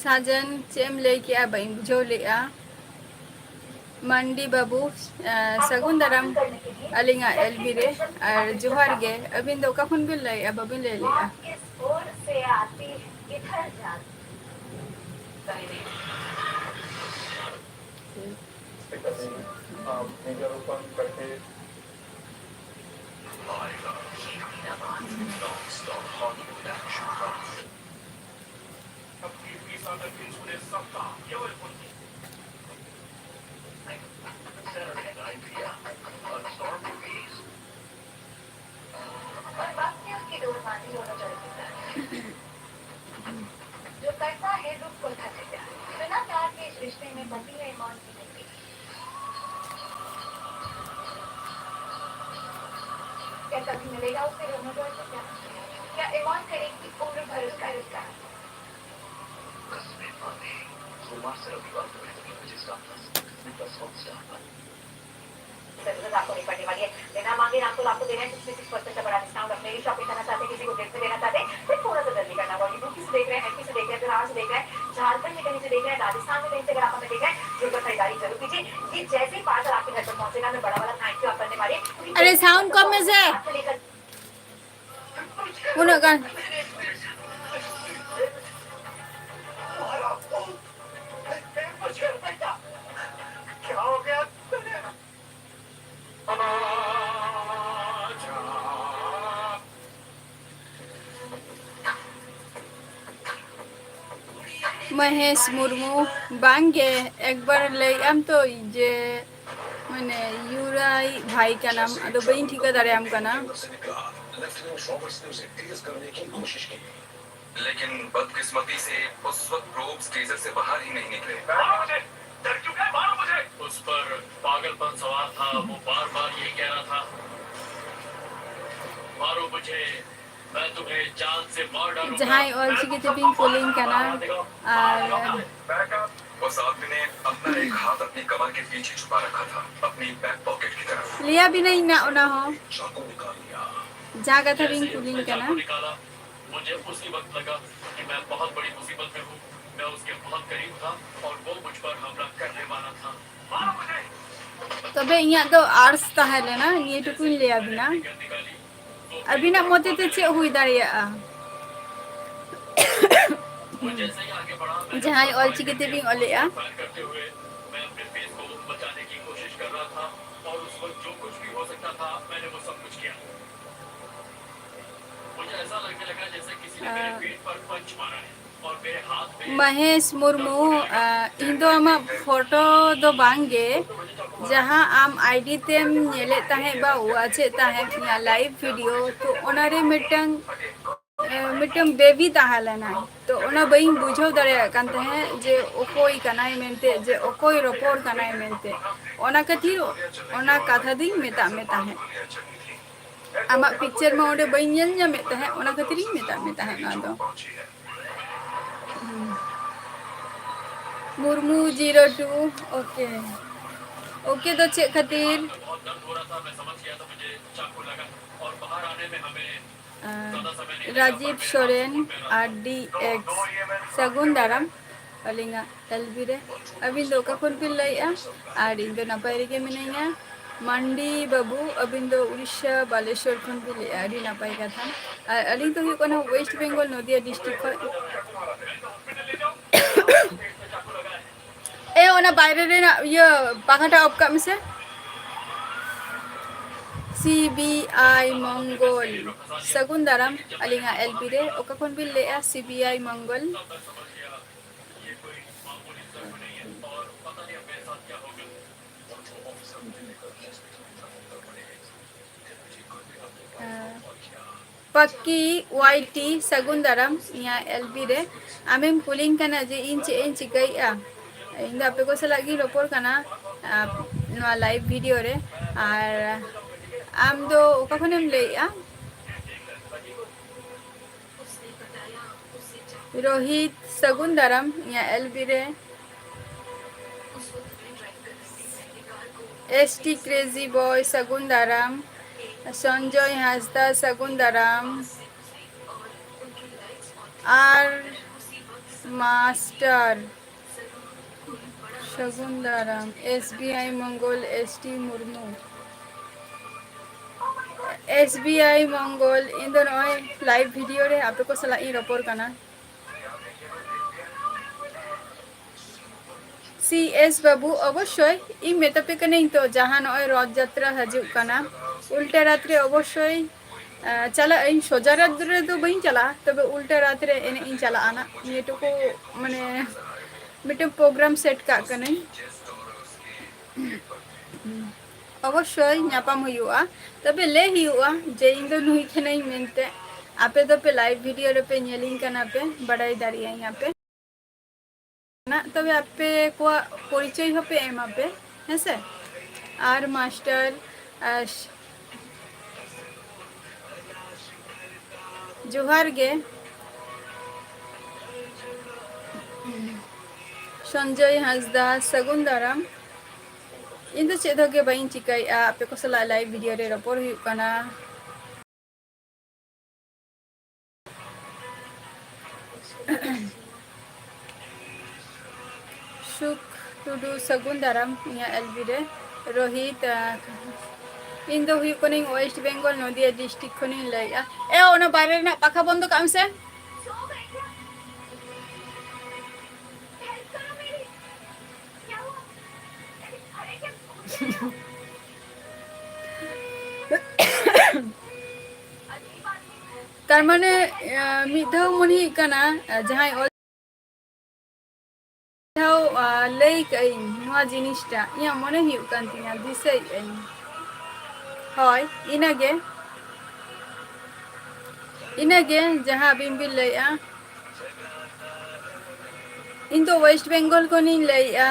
ᱥᱟᱡᱮᱱ, ᱪᱮᱫ ᱮᱢ ᱞᱟᱹᱭ ᱠᱮᱜᱼᱟ? ᱵᱟᱹᱧ ᱵᱩᱡᱷᱟᱹᱣ ᱞᱮᱜᱼᱟ᱾ ᱢᱟᱱᱰᱤ ᱵᱟᱹᱵᱩ, ᱮ, ᱥᱟᱹᱜᱩᱱ ᱫᱟᱨᱟᱢ ᱟᱹᱞᱤᱧᱟᱜ ᱮᱞ ᱵᱤ ᱨᱮ, ᱟᱨ ᱡᱚᱦᱟᱨ ᱜᱮ᱾ ᱟᱹᱵᱤᱱ ᱫᱚ ᱚᱠᱟ ᱠᱷᱚᱱ ᱵᱤᱱ ᱞᱟᱹᱭᱮᱜᱼᱟ? ᱵᱟᱹᱵᱤᱱ ᱞᱟᱹᱭ ᱞᱮᱜᱼᱟ᱾ और वक्त की उसकी डोर बांधी दोनों जड़ की तरह। जो करता है दुख को थक गया, बिना प्यार के इस रिश्ते में बसी है मौत की जिंदगी। क्या कभी मिलेगा उसे रोना जोड़ से प्यार? क्या एवॉन करेगी उम्र भर उसका रिश्ता? कस्में वादे, सोमवार से रविवार को बेहतरीन बजे सात बजे, बस हॉटस्टार पर। जरूरत आपको नहीं पड़ने वाली है। बिना मांगे रामपुर आपको देना है सिक्सटी सिक्स परसेंट का बड़ा डिस्काउंट। अपने लिए शॉपिंग करना चाहते हैं, किसी को गिफ्ट देना चाहते हैं, फिर थोड़ा सा जल्दी करना होगा। यूपी से देख रहे हैं, एमपी से देख रहे हैं, बिहार से देख रहे हैं, झारखंड में कहीं से देख रहे हैं, राजस्थान में कहीं से अगर आप हमें देख रहे हैं, जुड़कर खरीदारी जरूर कीजिए। ये जैसे ही पार्सल आपके घर पर पहुंचेगा, मैं बड़ा वाला थैंक यू आप करने वाले हैं। अरे, साउंड कम में से। आपको लेकर ᱩᱱᱟᱹᱜ ᱜᱟᱱ᱾ ᱢᱚᱦᱮᱥ ᱢᱩᱨᱢᱩ, ᱵᱟᱝ ᱜᱮ, ᱮᱠᱵᱟᱨ ᱞᱟᱹᱭ ᱟᱢ ᱛᱚ ᱡᱮ ᱢᱟᱱᱮ ᱭᱩᱨᱟᱭ ᱵᱷᱟᱭ ᱠᱟᱱᱟᱢ, ᱟᱫᱚ ᱵᱟᱹᱧ ᱴᱷᱤᱠᱟᱹ ᱫᱟᱲᱮᱭᱟᱢ ᱠᱟᱱᱟ᱾ लेकिन बदकिस्मती से उस वक्त प्रोब्स टेजर से बाहर ही नहीं निकले। मारो मुझे! डर क्यों गए? मारो मुझे! उस पर पागलपन सवार था, वो बार बार यही कह रहा था, मारो मुझे, मैं तुम्हें जान से मार डालूंगा। ᱡᱟᱦᱟᱸᱭ ᱚᱞᱪᱤᱠᱤ ᱛᱮᱵᱤᱱ ᱠᱩᱞᱤᱧ ᱠᱟᱱᱟ, ᱟᱨ उस आदमी ने अपना एक हाथ अपनी कमर के पीछे छुपा रखा था, अपनी बैक पॉकेट की तरफ। ᱞᱟᱹᱭᱟ ᱵᱤᱱᱟᱹᱧ ᱱᱟᱜ ᱚᱱᱟ ᱦᱚᱸ, चाकू निकाल लिया। ᱡᱟᱦᱟᱸ ᱠᱟᱛᱷᱟ ᱵᱤᱱ ᱠᱩᱞᱤᱧ ᱠᱟᱱᱟ᱾ मुझे उसी वक्त लगा कि मैं बहुत बड़ी मुसीबत में हूँ। मैं उसके बहुत करीब था और वो मुझ पर हमला करने वाला था। ᱛᱚᱵᱮ ᱤᱧᱟᱹᱜ ᱫᱚ ᱟᱨᱴᱥ ᱛᱟᱦᱮᱸ ᱞᱮᱱᱟ, ᱱᱤᱭᱟᱹ ᱴᱩᱠᱩᱧ ᱞᱟᱹᱭ ᱟᱵᱤᱱᱟ᱾ ᱟᱹᱵᱤᱱᱟᱜ ᱢᱚᱛᱮ ᱛᱮ ᱪᱮᱫ ᱦᱩᱭ ᱫᱟᱲᱮᱭᱟᱜᱼᱟ? ᱡᱟᱦᱟᱸᱭ ᱚᱞᱪᱤᱠᱤ ᱛᱮᱵᱤᱱ ᱚᱞᱮᱜᱼᱟ᱾ मैं अपने फेस को बचाने की कोशिश कर रहा था और उस वक्त जो कुछ भी हो सकता था, मैंने वो सब कुछ किया। मुझे ऐसा लगने लगा जैसे किसी ने मेरे पेट पर पंच मारा है और मेरे हाथ में ᱢᱚᱦᱮᱥ ᱢᱩᱨᱢᱩ, ᱟ, ᱤᱧ ᱫᱚ ᱟᱢᱟᱜ ᱯᱷᱳᱴᱳ ᱫᱚ ᱵᱟᱝ ᱜᱮ, ᱡᱟᱦᱟᱸ ᱟᱢ ᱟᱭᱰᱤ ᱛᱮᱢ ᱧᱮᱞᱮᱫ ᱛᱟᱦᱮᱸᱫ ᱵᱟ ᱣᱟᱪᱮᱫ ᱛᱟᱦᱮᱸᱫ ᱤᱧᱟᱹᱜ ᱞᱟᱭᱤᱵᱷ ᱵᱷᱤᱰᱤᱭᱳ, ᱛᱚ ᱚᱱᱟᱨᱮ ᱢᱤᱫᱴᱟᱝ, ᱮ, ᱢᱤᱫᱴᱟᱝ ᱵᱮᱵᱤ ᱛᱟᱦᱮᱸ ᱞᱮᱱᱟ᱾ ᱛᱚ ᱚᱱᱟ ᱵᱟᱹᱧ ᱵᱩᱡᱷᱟᱹᱣ ᱫᱟᱲᱮᱭᱟᱜ ᱠᱟᱱ ᱛᱟᱦᱮᱸᱫ ᱡᱮ ᱚᱠᱚᱭ ᱠᱟᱱᱟᱭ ᱢᱮᱱᱛᱮ, ᱡᱮ ᱚᱠᱚᱭ ᱨᱚᱯᱚᱲ ᱠᱟᱱᱟᱭ ᱢᱮᱱᱛᱮ᱾ ᱚᱱᱟ ᱠᱷᱟᱹᱛᱤᱨ ᱚᱱᱟ ᱠᱟᱛᱷᱟ ᱫᱚᱧ ᱢᱮᱛᱟᱜ ᱢᱮ ᱛᱟᱦᱮᱸᱫ᱾ ᱟᱢᱟᱜ ᱯᱤᱠᱪᱟᱨ ᱢᱟ ᱚᱸᱰᱮ ᱵᱟᱹᱧ ᱧᱮᱞ ᱧᱟᱢᱮᱫ ᱛᱟᱦᱮᱸᱫ, ᱚᱱᱟ ᱠᱷᱟᱹᱛᱤᱨᱤᱧ ᱢᱮᱛᱟᱜ ᱢᱮ ᱛᱟᱦᱮᱸᱫ ᱱᱚᱣᱟ ᱫᱚ᱾ ᱦᱩᱸ᱾ Murmu zero two, OK᱾ OK ᱫᱚ ᱪᱮᱫ ᱠᱷᱟᱹᱛᱤᱨ? ᱟᱸ, ᱨᱟᱡᱤᱵ ᱥᱚᱨᱮᱱ, ᱟᱨ ᱰᱤ ᱮᱠᱥ, ᱥᱟᱹᱜᱩᱱ ᱫᱟᱨᱟᱢ ᱟᱹᱞᱤᱧᱟᱜ ᱮᱞᱵᱤ ᱨᱮ᱾ ᱟᱹᱵᱤᱱ ᱫᱚ ᱚᱠᱟ ᱠᱷᱚᱱ ᱵᱤᱱ ᱞᱟᱹᱭᱮᱜᱼᱟ? ᱟᱨ ᱤᱧ ᱫᱚ ᱱᱟᱯᱟᱭ ᱨᱮᱜᱮ ᱢᱤᱱᱟᱹᱧᱟ᱾ ᱢᱟᱱᱰᱤ ᱵᱟᱹᱵᱩ, ᱟᱹᱵᱤᱱ ᱫᱚ ᱩᱲᱤᱥᱥᱟ ᱵᱟᱞᱮᱥᱚᱨ ᱠᱷᱚᱱ ᱵᱤᱱ ᱞᱟᱹᱭᱮᱜᱼᱟ, ᱟᱹᱰᱤ ᱱᱟᱯᱟᱭ ᱠᱟᱛᱷᱟ᱾ ᱟᱨ ᱟᱹᱞᱤᱧ ᱫᱚ ᱦᱩᱭᱩᱜ ᱠᱟᱱᱟ ᱳᱭᱮᱥᱴ ᱵᱮᱝᱜᱚᱞ, ᱱᱚᱫᱤᱭᱟ ᱰᱤᱥᱴᱨᱤᱠᱴ ᱠᱷᱚᱱ᱾ ᱮ, ᱚᱱᱟ ᱵᱟᱭᱨᱮ ᱨᱮᱱᱟᱜ ᱤᱭᱟᱹ ᱯᱟᱝᱠᱷᱟᱴᱟ ᱚᱯᱷ ᱠᱟᱜ ᱢᱮᱥᱮ᱾ ᱥᱤ ᱵᱤ ᱟᱭ ᱢᱚᱝᱜᱚᱞ, ᱥᱟᱹᱜᱩᱱ ᱫᱟᱨᱟᱢ ᱟᱹᱞᱤᱧᱟᱜ ᱮᱞᱵᱤ ᱨᱮ᱾ ᱚᱠᱟ ᱠᱷᱚᱱ ᱵᱤᱱ ᱞᱟᱹᱭᱮᱜᱼᱟ? C B I Mangal. ᱯᱟᱠᱠᱤ Y T, ᱥᱟᱹᱜᱩᱱ ᱫᱟᱨᱟᱢ ᱤᱧᱟᱹᱜ ᱮᱞ ᱵᱤ ᱨᱮ᱾ ᱟᱢᱮᱢ ᱠᱩᱞᱤᱧ ᱠᱟᱱᱟ ᱡᱮ ᱤᱧ ᱪᱮᱫ ᱤᱧ ᱪᱤᱠᱟᱹᱭᱮᱫᱼᱟ? ᱤᱧ ᱫᱚ ᱟᱯᱮ ᱠᱚ ᱥᱟᱞᱟᱜ ᱜᱤᱧ ᱨᱚᱯᱚᱲ ᱠᱟᱱᱟ, ᱟᱨ ᱱᱚᱣᱟ ᱞᱟᱭᱤᱵᱷ ᱵᱷᱤᱰᱤᱭᱳ ᱨᱮ᱾ ᱟᱨ ᱟᱢ ᱫᱚ ᱚᱠᱟ ᱠᱷᱚᱱᱮᱢ ᱞᱟᱹᱭᱮᱫᱼᱟ? ᱨᱳᱦᱤᱛ, ᱥᱟᱹᱜᱩᱱ ᱫᱟᱨᱟᱢ ᱤᱧᱟᱹᱜ ᱮᱞ ᱵᱤ ᱨᱮ᱾ ᱮᱥ ᱴᱤ ᱠᱨᱮᱡᱤ ᱵᱚᱭ, ᱥᱟᱹᱜᱩᱱ ᱫᱟᱨᱟᱢ᱾ ᱥᱚᱧᱡᱚᱭ ᱦᱟᱸᱥᱫᱟ, ᱥᱟᱹᱜᱩᱱ ᱫᱟᱨᱟᱢ᱾ ᱟᱨ ᱢᱟᱥᱴᱟᱨ, ᱥᱟᱹᱜᱩᱱ ᱫᱟᱨᱟᱢ᱾ S B I Mangal, S T Murmu. S B I Mangal, ᱤᱧ ᱫᱚ ᱱᱚᱜᱼᱚᱭ ᱞᱟᱭᱤᱵᱷ ᱵᱷᱤᱰᱤᱭᱳ ᱨᱮ ᱟᱯᱮ ᱠᱚ ᱥᱟᱞᱟᱜ ᱤᱧ ᱨᱚᱯᱚᱲ ᱠᱟᱱᱟ᱾ ᱥᱤ ᱮᱥ ᱵᱟᱹᱵᱩ, ᱚᱵᱚᱥᱥᱳᱭ ᱤᱧ ᱢᱮᱛᱟ ᱯᱮ ᱠᱟᱹᱱᱟᱹᱧ ᱛᱚ, ᱡᱟᱦᱟᱸ ᱱᱚᱜᱼᱚᱭ ᱨᱚᱛᱷ ᱡᱟᱛᱨᱟ ᱦᱤᱡᱩᱜ ᱠᱟᱱᱟ, ᱩᱞᱴᱟᱹ ᱨᱟᱛ ᱨᱮ ᱚᱵᱚᱥᱥᱳᱭ, ᱟᱸ, ᱪᱟᱞᱟᱜ ᱟᱹᱧ᱾ ᱥᱚᱡᱟ ᱨᱟᱛ ᱨᱮᱫᱚ ᱵᱟᱹᱧ ᱪᱟᱞᱟᱜᱼᱟ, ᱛᱚᱵᱮ ᱩᱞᱴᱟᱹ ᱨᱟᱛ ᱨᱮ ᱮᱱᱮᱡ ᱤᱧ ᱪᱟᱞᱟᱜᱼᱟ ᱱᱟᱜ᱾ ᱱᱤᱭᱟᱹ ᱴᱩᱠᱩ, ᱢᱟᱱᱮ, ᱢᱤᱫᱴᱮᱱ ᱯᱨᱳᱜᱨᱟᱢ ᱥᱮᱴ ᱠᱟᱜ ᱠᱟᱹᱱᱟᱹᱧ᱾ ᱚᱵᱚᱥᱥᱳᱭ ᱧᱟᱯᱟᱢ ᱦᱩᱭᱩᱜᱼᱟ, ᱛᱚᱵᱮ ᱞᱟᱹᱭ ᱦᱩᱭᱩᱜᱼᱟ ᱡᱮ ᱤᱧ ᱫᱚ ᱱᱩᱭ ᱠᱟᱹᱱᱟᱹᱧ ᱢᱮᱱᱛᱮ᱾ ᱟᱯᱮ ᱫᱚᱯᱮ ᱞᱟᱭᱤᱵᱷ ᱵᱷᱤᱰᱤᱭᱳ ᱨᱮᱯᱮ ᱧᱮᱞᱤᱧ ᱠᱟᱱᱟ ᱯᱮ, ᱵᱟᱰᱟᱭ ᱫᱟᱲᱮᱭᱟᱹᱧ ᱟᱯᱮ᱾ ᱱᱟᱜ ᱛᱚᱵᱮ ᱟᱯᱮ ᱠᱚᱣᱟᱜ ᱯᱚᱨᱤᱪᱚᱭ ᱦᱚᱸᱯᱮ ᱮᱢᱟ ᱯᱮ, ᱦᱮᱸ ᱥᱮ? ᱟᱨ ᱢᱟᱥᱴᱟᱨ, ᱟᱨ ᱡᱚᱦᱟᱨ ᱜᱮ᱾ ᱥᱚᱧᱡᱚᱭ ᱦᱟᱸᱥᱫᱟ, ᱥᱟᱹᱜᱩᱱ ᱫᱟᱨᱟᱢ᱾ ᱤᱧ ᱫᱚ ᱪᱮᱫ ᱦᱚᱸ ᱜᱮ ᱵᱟᱹᱧ ᱪᱤᱠᱟᱹᱭᱮᱫᱼᱟ, ᱟᱯᱮ ᱠᱚ ᱥᱟᱞᱟᱜ ᱞᱟᱭᱤᱵᱷ ᱵᱷᱤᱰᱤᱭᱳ ᱨᱮ ᱨᱚᱯᱚᱲ ᱦᱩᱭᱩᱜ ᱠᱟᱱᱟ᱾ ᱥᱩᱠ ᱴᱩᱰᱩ, ᱥᱟᱹᱜᱩᱱ ᱫᱟᱨᱟᱢ ᱤᱧᱟᱹᱜ ᱮᱞ ᱵᱤ ᱨᱮ᱾ ᱨᱳᱦᱤᱛ, ᱟᱸ, ᱤᱧ ᱫᱚ ᱦᱩᱭᱩᱜ ᱠᱟᱹᱱᱟᱹᱧ ᱳᱭᱮᱥᱴ ᱵᱮᱝᱜᱚᱞ, ᱱᱚᱫᱤᱭᱟ ᱰᱤᱥᱴᱨᱤᱠᱴ ᱠᱷᱚᱱᱤᱧ ᱞᱟᱹᱭᱮᱫᱼᱟ᱾ ᱮ, ᱚᱱᱟ ᱵᱟᱭᱨᱮ ᱨᱮᱱᱟᱜ ᱯᱟᱠᱷᱟ ᱵᱚᱱᱫᱚ ᱠᱟᱜ ᱢᱮᱥᱮ᱾ ᱛᱟᱨ ᱢᱟᱱᱮ, ᱟᱸ, ᱢᱤᱫ ᱫᱷᱟᱣ ᱢᱚᱱᱮ ᱦᱩᱭᱩᱜ ᱠᱟᱱᱟ, ᱟᱸ, ᱡᱟᱦᱟᱸᱭ ᱚᱞ ᱫᱷᱟᱣ, ᱟᱸ, ᱞᱟᱹᱭ ᱠᱟᱜ ᱟᱹᱧ ᱱᱚᱣᱟ ᱡᱤᱱᱤᱥᱴᱟ, ᱤᱧᱟᱹᱜ ᱢᱚᱱᱮ ᱦᱩᱭᱩᱜ ᱠᱟᱱ ᱛᱤᱧᱟᱹ, ᱫᱤᱥᱟᱹᱭᱮᱫ ᱟᱹᱧ᱾ ᱦᱳᱭ, ᱤᱱᱟᱹᱜᱮ᱾ ᱤᱱᱟᱹᱜᱮ ᱡᱟᱦᱟᱸ ᱟᱹᱵᱤᱱ ᱵᱤᱱ ᱞᱟᱹᱭᱮᱜᱼᱟ᱾ ᱤᱧ ᱫᱚ ᱳᱭᱮᱥᱴ ᱵᱮᱝᱜᱚᱞ ᱠᱷᱚᱱᱤᱧ ᱞᱟᱹᱭᱮᱜᱼᱟ᱾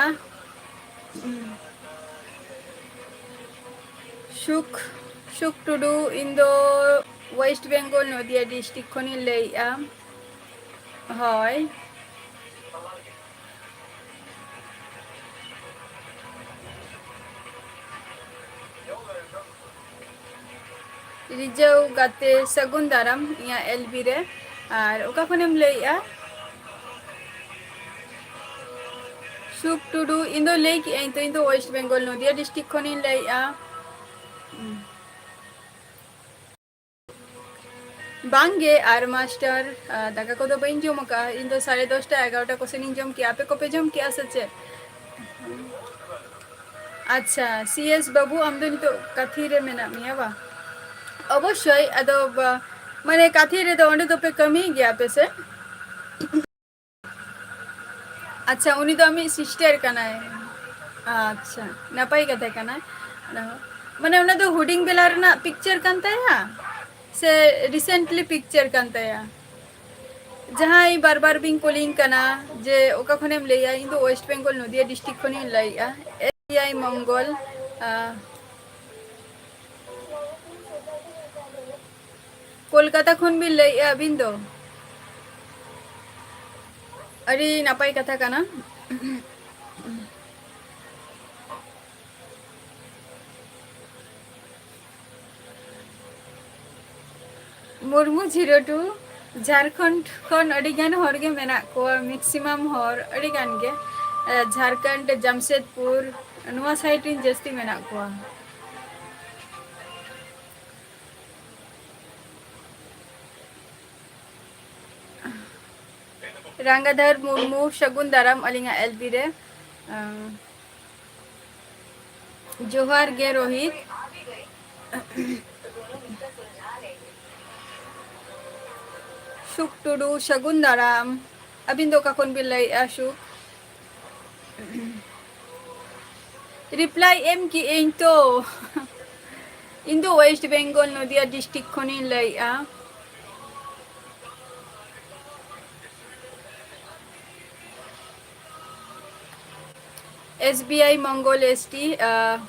ᱥᱩᱠ, ᱥᱩᱠ ᱴᱩᱰᱩ, ᱤᱧ ᱫᱚ ᱳᱭᱮᱥᱴ ᱵᱮᱝᱜᱚᱞ ᱱᱚᱫᱤᱭᱟ ᱰᱤᱥᱴᱨᱤᱠᱴ ᱠᱷᱚᱱᱤᱧ ᱞᱟᱹᱭᱮᱜᱼᱟ᱾ ᱦᱳᱭ᱾ ᱨᱤᱡᱟᱹᱣ ᱜᱟᱛᱮ, ᱥᱟᱹᱜᱩᱱ ᱫᱟᱨᱟᱢ ᱤᱧᱟᱹᱜ ᱮᱞ ᱵᱤ ᱨᱮ᱾ ᱟᱨ ᱚᱠᱟ ᱠᱷᱚᱱᱮᱢ ᱞᱟᱹᱭᱮᱜᱼᱟ? ᱥᱩᱠ ᱴᱩᱰᱩ, ᱤᱧ ᱫᱚ ᱞᱟᱹᱭ ᱠᱮᱜᱼᱟᱹᱧ ᱛᱚ, ᱤᱧ ᱫᱚ ᱳᱭᱮᱥᱴ ᱵᱮᱝᱜᱚᱞ ᱱᱚᱫᱤᱭᱟ ᱰᱤᱥᱴᱨᱤᱠᱴ ᱠᱷᱚᱱᱤᱧ ᱞᱟᱹᱭᱮᱜᱼᱟ᱾ ᱵᱟᱝᱜᱮ, ᱟᱨ ᱢᱟᱥᱴᱟᱨ, ᱟ, ᱫᱟᱠᱟ ᱠᱚᱫᱚ ᱵᱟᱹᱧ ᱡᱚᱢ ᱟᱠᱟᱜᱼᱟ᱾ ᱤᱧ ᱫᱚ ᱥᱟᱲᱮ ᱫᱚᱥᱴᱟ, ᱮᱜᱟᱨᱚᱴᱟ ᱠᱚᱥᱮᱱᱤᱧ ᱡᱚᱢ ᱠᱮᱜᱼᱟ᱾ ᱟᱯᱮ ᱠᱚᱯᱮ ᱡᱚᱢ ᱠᱮᱜᱼᱟ ᱥᱮ ᱪᱮᱫ? ᱟᱪᱪᱷᱟ, ᱥᱤ ᱮᱥ ᱵᱟᱹᱵᱩ, ᱟᱢ ᱫᱚ ᱱᱤᱛᱚᱜ ᱠᱟᱛᱷᱤ ᱨᱮ ᱢᱮᱱᱟᱜ ᱢᱮᱭᱟ ᱵᱟ? ᱚᱵᱚᱥᱥᱳᱭ, ᱟᱫᱚ ᱵᱟ-, ᱢᱟᱱᱮ ᱠᱟᱛᱷᱤ ᱨᱮᱫᱚ ᱚᱸᱰᱮ ᱫᱚᱯᱮ ᱠᱟᱹᱢᱤᱭ ᱜᱮᱭᱟ ᱯᱮ ᱥᱮ? ᱟᱪᱪᱷᱟ, ᱩᱱᱤ ᱫᱚ ᱟᱢᱤᱡ ᱥᱤᱥᱴᱟᱨ ᱠᱟᱱᱟᱭ᱾ ᱟᱪᱪᱷᱟ, ᱱᱟᱯᱟᱭ ᱠᱟᱛᱷᱟ ᱠᱟᱱᱟ᱾ ᱚᱱᱟ ᱦᱚᱸ, ᱢᱟᱱᱮ, ᱚᱱᱟ ᱫᱚ ᱦᱩᱰᱤᱧ ᱵᱮᱞᱟ ᱨᱮᱱᱟᱜ ᱯᱤᱠᱪᱟᱨ ᱠᱟᱱ ᱛᱟᱭᱟ ᱥᱮ ᱨᱤᱥᱮᱱᱴᱞᱤ ᱯᱤᱠᱪᱟᱨ ᱠᱟᱱ ᱛᱟᱭᱟ? ᱡᱟᱦᱟᱸᱭ ᱵᱟᱨ ᱵᱟᱨ ᱵᱤᱱ ᱠᱩᱞᱤᱧ ᱠᱟᱱᱟ ᱡᱮ ᱚᱠᱟ ᱠᱷᱚᱱᱮᱢ ᱞᱟᱹᱭᱟ, ᱤᱧ ᱫᱚ ᱳᱭᱮᱥᱴ ᱵᱮᱝᱜᱚᱞ ᱱᱚᱫᱤᱭᱟ ᱰᱤᱥᱴᱨᱤᱠᱴ ᱠᱷᱚᱱᱤᱧ ᱞᱟᱹᱭᱮᱜᱼᱟ᱾ ᱮᱥ ᱵᱤ ᱟᱭ ᱢᱚᱝᱜᱚᱞ, ᱟᱸ, ᱠᱳᱞᱠᱟᱛᱟ ᱠᱷᱚᱱ ᱵᱤᱱ ᱞᱟᱹᱭᱮᱜᱼᱟ ᱟᱹᱵᱤᱱ ᱫᱚ? ᱟᱹᱰᱤ ᱱᱟᱯᱟᱭ ᱠᱟᱛᱷᱟ ᱠᱟᱱᱟ᱾ ᱢᱩᱨᱢᱩ ᱡᱷᱤᱨᱳ ᱴᱩ, ᱡᱷᱟᱲᱠᱷᱚᱸᱰ ᱠᱷᱚᱱ ᱟᱹᱰᱤ ᱜᱟᱱ ᱦᱚᱲ ᱜᱮ ᱢᱮᱱᱟᱜ ᱠᱚᱣᱟ, ᱢᱮᱠᱥᱤᱢᱟᱢ ᱦᱚᱲ, ᱟᱹᱰᱤ ᱜᱟᱱ ᱜᱮ᱾ ᱮ, ᱡᱷᱟᱲᱠᱷᱚᱸᱰ, ᱡᱟᱢᱥᱮᱫᱽᱯᱩᱨ, ᱱᱚᱣᱟ ᱥᱟᱭᱤᱰ ᱨᱮᱱ ᱡᱟᱹᱥᱛᱤ ᱢᱮᱱᱟᱜ ᱠᱚᱣᱟ᱾ ᱨᱟᱸᱜᱟᱫᱷᱟᱨ ᱢᱩᱨᱢᱩ, ᱥᱟᱹᱜᱩᱱ ᱫᱟᱨᱟᱢ ᱟᱹᱞᱤᱧᱟᱜ ᱮᱞ ᱵᱤ ᱨᱮ᱾ ᱟᱸ, ᱡᱚᱦᱟᱨ ᱜᱮ ᱨᱳᱦᱤᱛ᱾ ᱥᱩᱠ ᱴᱩᱰᱩ, ᱥᱟᱹᱜᱩᱱ ᱫᱟᱨᱟᱢ᱾ ᱟᱹᱵᱤᱱ ᱫᱚ ᱚᱠᱟ ᱠᱷᱚᱱ ᱵᱤᱱ ᱞᱟᱹᱭᱮᱜᱼᱟ, ᱥᱩᱠ? ᱨᱤᱯᱞᱟᱭ ᱮᱢ ᱠᱮᱜᱼᱟᱹᱧ ᱛᱚ᱾ ᱤᱧ ᱫᱚ ᱳᱭᱮᱥᱴ ᱵᱮᱝᱜᱚᱞ ᱱᱚᱫᱤᱭᱟ ᱰᱤᱥᱴᱨᱤᱠᱴ ᱠᱷᱚᱱᱤᱧ ᱞᱟᱹᱭᱮᱜᱼᱟ᱾ S B I Mongol S T, ᱟᱸ,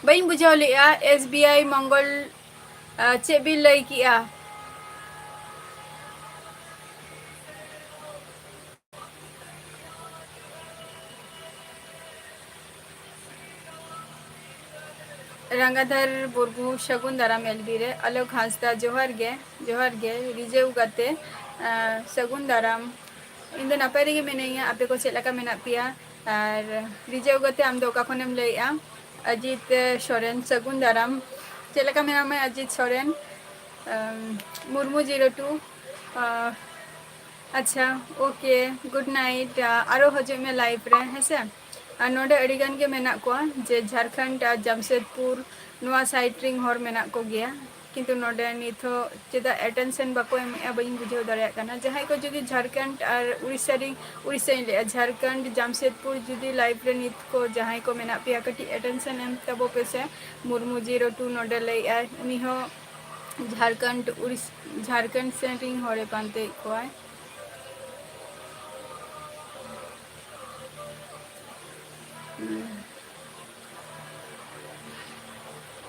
ᱵᱟᱹᱧ ᱵᱩᱡᱷᱟᱹᱣ ᱞᱮᱜᱼᱟ, S B I Mongol, ᱟᱸ, ᱪᱮᱫ ᱵᱤᱱ ᱞᱟᱹᱭ ᱠᱮᱜᱼᱟ? ᱨᱟᱸᱜᱟᱫᱷᱟᱨ ᱢᱩᱨᱢᱩ, ᱥᱟᱹᱜᱩᱱ ᱫᱟᱨᱟᱢ L B ᱨᱮ᱾ ᱟᱞᱳᱠ ᱦᱟᱸᱥᱫᱟ, ᱡᱚᱦᱟᱨ ᱜᱮ, ᱡᱚᱦᱟᱨ ᱜᱮ᱾ ᱨᱤᱡᱟᱹᱣ ᱜᱟᱛᱮ, ᱟᱸ, ᱥᱟᱹᱜᱩᱱ ᱫᱟᱨᱟᱢ᱾ ᱤᱧ ᱫᱚ ᱱᱟᱯᱟᱭ ᱨᱮᱜᱮ ᱢᱤᱱᱟᱹᱧᱟ, ᱟᱯᱮ ᱠᱚ ᱪᱮᱫ ᱞᱮᱠᱟ ᱢᱮᱱᱟᱜ ᱯᱮᱭᱟ? ᱟᱨ ᱨᱤᱡᱟᱹᱣ ᱜᱟᱛᱮ, ᱟᱢ ᱫᱚ ᱚᱠᱟ ᱠᱷᱚᱱᱮᱢ ᱞᱟᱹᱭᱮᱜᱼᱟ? ᱚᱡᱤᱛ ᱥᱚᱨᱮᱱ, ᱥᱟᱹᱜᱩᱱ ᱫᱟᱨᱟᱢ᱾ ᱪᱮᱫ ᱞᱮᱠᱟ ᱢᱮᱱᱟᱢᱟ ᱚᱡᱤᱛ ᱥᱚᱨᱮᱱ? ᱟᱢ, ᱢᱩᱨᱢᱩ zero two, ᱟᱸ, ᱟᱪᱪᱷᱟ, okay, good night᱾ ᱟᱸ, ᱟᱨᱚ ᱦᱤᱡᱩᱜ ᱢᱮ live ᱨᱮ, ᱦᱮᱸ ᱥᱮ? ᱟᱨ ᱱᱚᱰᱮ ᱟᱹᱰᱤ ᱜᱟᱱ ᱜᱮ ᱢᱮᱱᱟᱜ ᱠᱚᱣᱟ, ᱡᱮ ᱡᱷᱟᱲᱠᱷᱚᱸᱰ ᱟᱨ ᱡᱟᱢᱥᱮᱫᱽᱯᱩᱨ ᱱᱚᱣᱟ side ᱨᱮᱱ ᱦᱚᱲ ᱢᱮᱱᱟᱜ ᱠᱚᱜᱮᱭᱟ, ᱠᱤᱱᱛᱩ ᱱᱚᱰᱮ ᱱᱤᱛ ᱦᱚᱸ ᱪᱮᱫᱟᱜ attention ᱵᱟᱠᱚ ᱮᱢᱮᱜᱼᱟ, ᱵᱟᱹᱧ ᱵᱩᱡᱷᱟᱹᱣ ᱫᱟᱲᱮᱭᱟᱜ ᱠᱟᱱᱟ᱾ ᱡᱟᱦᱟᱸᱭ ᱠᱚ ᱡᱩᱫᱤ ᱡᱷᱟᱲᱠᱷᱚᱸᱰ ᱟᱨ ᱩᱲᱤᱥᱥᱟ ᱨᱮᱱ, ᱩᱲᱤᱥᱥᱟᱧ ᱞᱟᱹᱭᱮᱜᱼᱟ, ᱡᱷᱟᱲᱠᱷᱚᱸᱰ, ᱡᱟᱢᱥᱮᱫᱽᱯᱩᱨ ᱡᱩᱫᱤ live ᱨᱮ ᱱᱤᱛ ᱠᱚ ᱡᱟᱦᱟᱸᱭ ᱠᱚ ᱢᱮᱱᱟᱜ ᱯᱮᱭᱟ, ᱠᱟᱹᱴᱤᱡ attention ᱮᱢ ᱛᱟᱵᱚ ᱯᱮᱥᱮ, ᱢᱩᱨᱢᱩ zero two ᱱᱚᱰᱮ ᱞᱟᱹᱭᱮᱜᱼᱟᱭ, ᱩᱱᱤ ᱦᱚᱸ ᱡᱷᱟᱲᱠᱷᱚᱸᱰ, ᱩᱲᱤᱥ-, ᱡᱷᱟᱲᱠᱷᱚᱸᱰ ᱥᱮᱱ ᱨᱮᱱ ᱦᱚᱲᱮ ᱯᱟᱱᱛᱮᱭᱮᱫ ᱠᱚᱣᱟᱭ᱾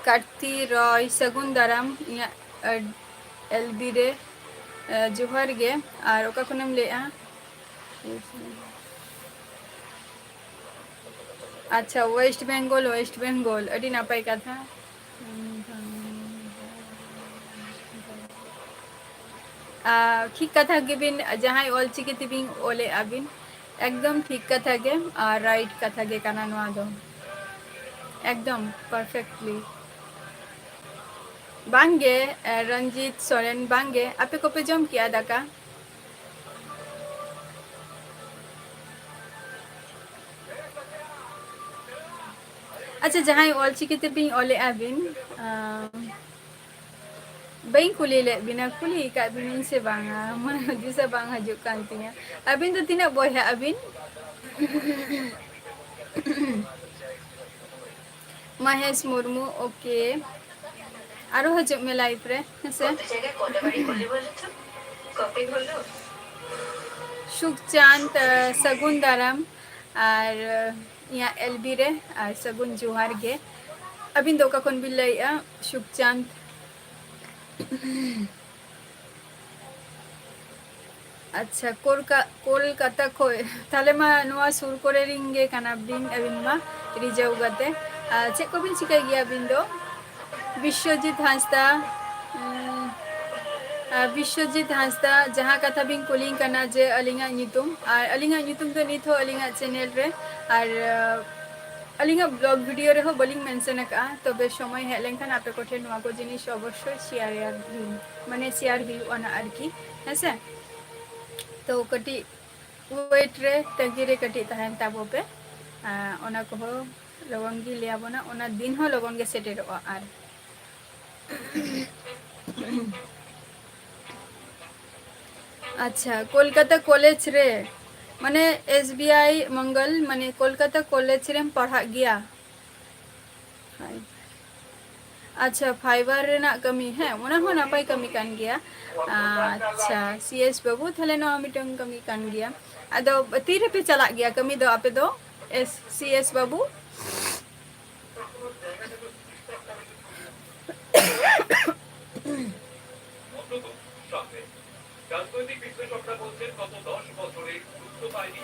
ᱠᱟᱨᱛᱤ ᱨᱚᱭ, ᱥᱟᱹᱜᱩᱱ ᱫᱟᱨᱟᱢ ᱤᱧᱟᱹᱜ, ᱟᱹᱰ-, L B ᱨᱮ, ᱮ, ᱡᱚᱦᱟᱨ ᱜᱮ᱾ ᱟᱨ ᱚᱠᱟ ᱠᱷᱚᱱᱮᱢ ᱞᱟᱹᱭᱮᱜᱼᱟ? ᱟᱪᱪᱷᱟ, West Bengal, West Bengal, ᱟᱹᱰᱤ ᱱᱟᱯᱟᱭ ᱠᱟᱛᱷᱟ᱾ ᱟᱨ ᱴᱷᱤᱠ ᱠᱟᱛᱷᱟ ᱜᱮᱵᱤᱱ, ᱡᱟᱦᱟᱸᱭ ᱚᱞᱪᱤᱠᱤ ᱛᱮᱵᱤᱱ ᱚᱞᱮᱜᱼᱟ ᱵᱤᱱ, ᱮᱠᱫᱚᱢ ᱴᱷᱤᱠ ᱠᱟᱛᱷᱟ ᱜᱮ, ᱟᱨ right ᱠᱟᱛᱷᱟ ᱜᱮ ᱠᱟᱱᱟ ᱱᱚᱣᱟ ᱫᱚ, ᱮᱠᱫᱚᱢ perfectly᱾ ᱵᱟᱝᱜᱮ, ᱮ, ᱨᱚᱧᱡᱤᱛ ᱥᱚᱨᱮᱱ, ᱵᱟᱝᱜᱮ, ᱟᱯᱮ ᱠᱚᱯᱮ ᱡᱚᱢ ᱠᱮᱜᱼᱟ ᱫᱟᱠᱟ? ᱟᱪᱪᱷᱟ, ᱡᱟᱦᱟᱸᱭ ᱚᱞᱪᱤᱠᱤ ᱛᱮᱵᱤᱱ ᱚᱞᱮᱜᱼᱟ ᱵᱤᱱ, ᱟᱢ, ᱵᱟᱹᱧ ᱠᱩᱞᱤ ᱞᱮᱫ ᱵᱤᱱᱟ, ᱠᱩᱞᱤ ᱟᱠᱟᱫ ᱵᱤᱱᱟᱹᱧ ᱥᱮ ᱵᱟᱝᱟ? ᱢᱚᱱᱮ ᱫᱤᱥᱟᱹ ᱵᱟᱝ ᱦᱤᱡᱩᱜ ᱠᱟᱱ ᱛᱤᱧᱟᱹ᱾ ᱟᱹᱵᱤᱱ ᱫᱚ ᱛᱤᱱᱟᱹᱜ ᱵᱚᱭᱦᱟᱜ ᱟᱹᱵᱤᱱ? ᱢᱚᱦᱮᱥ ᱢᱩᱨᱢᱩ, okay᱾ ᱟᱨᱚ ᱦᱤᱡᱩᱜ ᱢᱮ live ᱨᱮ, ᱦᱮᱸᱥᱮ? ᱥᱚᱯᱤᱝ ᱦᱚᱞ ᱫᱚ᱾ ᱥᱩᱠᱪᱟᱸᱫ, ᱟᱸ, ᱥᱟᱹᱜᱩᱱ ᱫᱟᱨᱟᱢ ᱟᱨ, ᱟᱸ, ᱤᱧᱟᱹᱜ ᱮᱞ ᱵᱤ ᱨᱮ ᱟᱨ ᱥᱟᱹᱜᱩᱱ ᱡᱚᱦᱟᱨ ᱜᱮ᱾ ᱟᱹᱵᱤᱱ ᱫᱚ ᱚᱠᱟ ᱠᱷᱚᱱ ᱵᱤᱱ ᱞᱟᱹᱭᱮᱜᱼᱟ? ᱥᱩᱠᱪᱟᱸᱫ᱾ ᱟᱪᱪᱷᱟ, ᱠᱳᱞᱠᱟ-, ᱠᱳᱞᱠᱟᱛᱟ ᱠᱷᱚᱡ᱾ ᱛᱟᱦᱞᱮ ᱢᱟ ᱱᱚᱣᱟ ᱥᱩᱨ ᱠᱚᱨᱮ ᱨᱤᱱ ᱜᱮ ᱠᱟᱱᱟ ᱵᱤᱱ ᱟᱹᱵᱤᱱ ᱢᱟ, ᱨᱤᱡᱷᱟᱹᱣ ᱠᱟᱛᱮ᱾ ᱟᱨ ᱪᱮᱫ ᱠᱚᱵᱤᱱ ᱪᱤᱠᱟᱹᱭ ᱜᱮᱭᱟ ᱟᱹᱵᱤᱱ ᱫᱚ? ᱵᱤᱥᱥᱚᱡᱤᱛ ᱦᱟᱸᱥᱫᱟ, ᱩᱸ, ᱟᱨ ᱵᱤᱥᱥᱚᱡᱤᱛ ᱦᱟᱸᱥᱫᱟ, ᱡᱟᱦᱟᱸ ᱠᱟᱛᱷᱟ ᱵᱤᱱ ᱠᱩᱞᱤᱧ ᱠᱟᱱᱟ ᱡᱮ ᱟᱹᱞᱤᱧᱟᱜ ᱧᱩᱛᱩᱢ, ᱟᱨ ᱟᱹᱞᱤᱧᱟᱜ ᱧᱩᱛᱩᱢ ᱫᱚ ᱱᱤᱛ ᱦᱚᱸ ᱟᱹᱞᱤᱧᱟᱜ channel ᱨᱮ ᱟᱨ, ᱟᱹᱞᱤᱧᱟᱜ vlog video ᱨᱮᱦᱚᱸ ᱵᱟᱹᱞᱤᱧ mention ᱟᱠᱟᱫᱼᱟ, ᱛᱚᱵᱮ ᱥᱚᱢᱚᱭ ᱦᱮᱡ ᱞᱮᱱᱠᱷᱟᱱ ᱟᱯᱮ ᱠᱚᱴᱷᱮᱱ ᱱᱚᱣᱟ ᱠᱚ ᱡᱤᱱᱤᱥ ᱚᱵᱚᱥᱥᱳᱭ share ᱟᱹᱞᱤᱧ, ᱢᱟᱱᱮ share ᱦᱩᱭᱩᱜᱼᱟ ᱱᱟᱜ ᱟᱨᱠᱤ, ᱦᱮᱸ ᱥᱮ? ᱛᱚ ᱠᱟᱹᱴᱤᱡ wait ᱨᱮ, ᱛᱟᱺᱜᱤ ᱨᱮ ᱠᱟᱹᱴᱤᱡ ᱛᱟᱦᱮᱱ ᱛᱟᱵᱚ ᱯᱮ᱾ ᱟᱨ ᱚᱱᱟ ᱠᱚᱦᱚᱸ ᱞᱚᱜᱚᱱ ᱜᱮ ᱞᱟᱹᱭ ᱟᱵᱚᱱᱟ, ᱚᱱᱟ ᱫᱤᱱ ᱦᱚᱸ ᱞᱚᱜᱚᱱ ᱜᱮ ᱥᱮᱴᱮᱨᱚᱜᱼᱟ᱾ ᱟᱨ ᱟᱪᱪᱷᱟ, ᱠᱳᱞᱠᱟᱛᱟ ᱠᱚᱞᱮᱡᱽ ᱨᱮ, ᱢᱟᱱᱮ S B I ᱢᱚᱝᱜᱚᱞ, ᱢᱟᱱᱮ ᱠᱳᱞᱠᱟᱛᱟ ᱠᱚᱞᱮᱡᱽ ᱨᱮᱢ ᱯᱟᱲᱦᱟᱜ ᱜᱮᱭᱟ? ᱟᱪᱪᱷᱟ, fiber ᱨᱮᱱᱟᱜ ᱠᱟᱹᱢᱤ, ᱦᱮᱸ, ᱚᱱᱟ ᱦᱚᱸ ᱱᱟᱯᱟᱭ ᱠᱟᱹᱢᱤ ᱠᱟᱱ ᱜᱮᱭᱟ᱾ ᱟᱪᱪᱷᱟ, C S ᱵᱟᱹᱵᱩ, ᱛᱟᱦᱞᱮ ᱱᱚᱣᱟ ᱢᱤᱫᱴᱟᱝ ᱠᱟᱹᱢᱤ ᱠᱟᱱ ᱜᱮᱭᱟ᱾ ᱟᱫᱚ ᱛᱤ ᱨᱮᱯᱮ ᱪᱟᱞᱟᱜ ᱜᱮᱭᱟ ᱠᱟᱹᱢᱤ ᱫᱚ ᱟᱯᱮ ᱫᱚ? S, C S ᱵᱟᱹᱵᱩ? রাজনৈতিক বিশ্লেষকরা বলছেন, গত দশ বছরে গুরুত্ব পায়নি।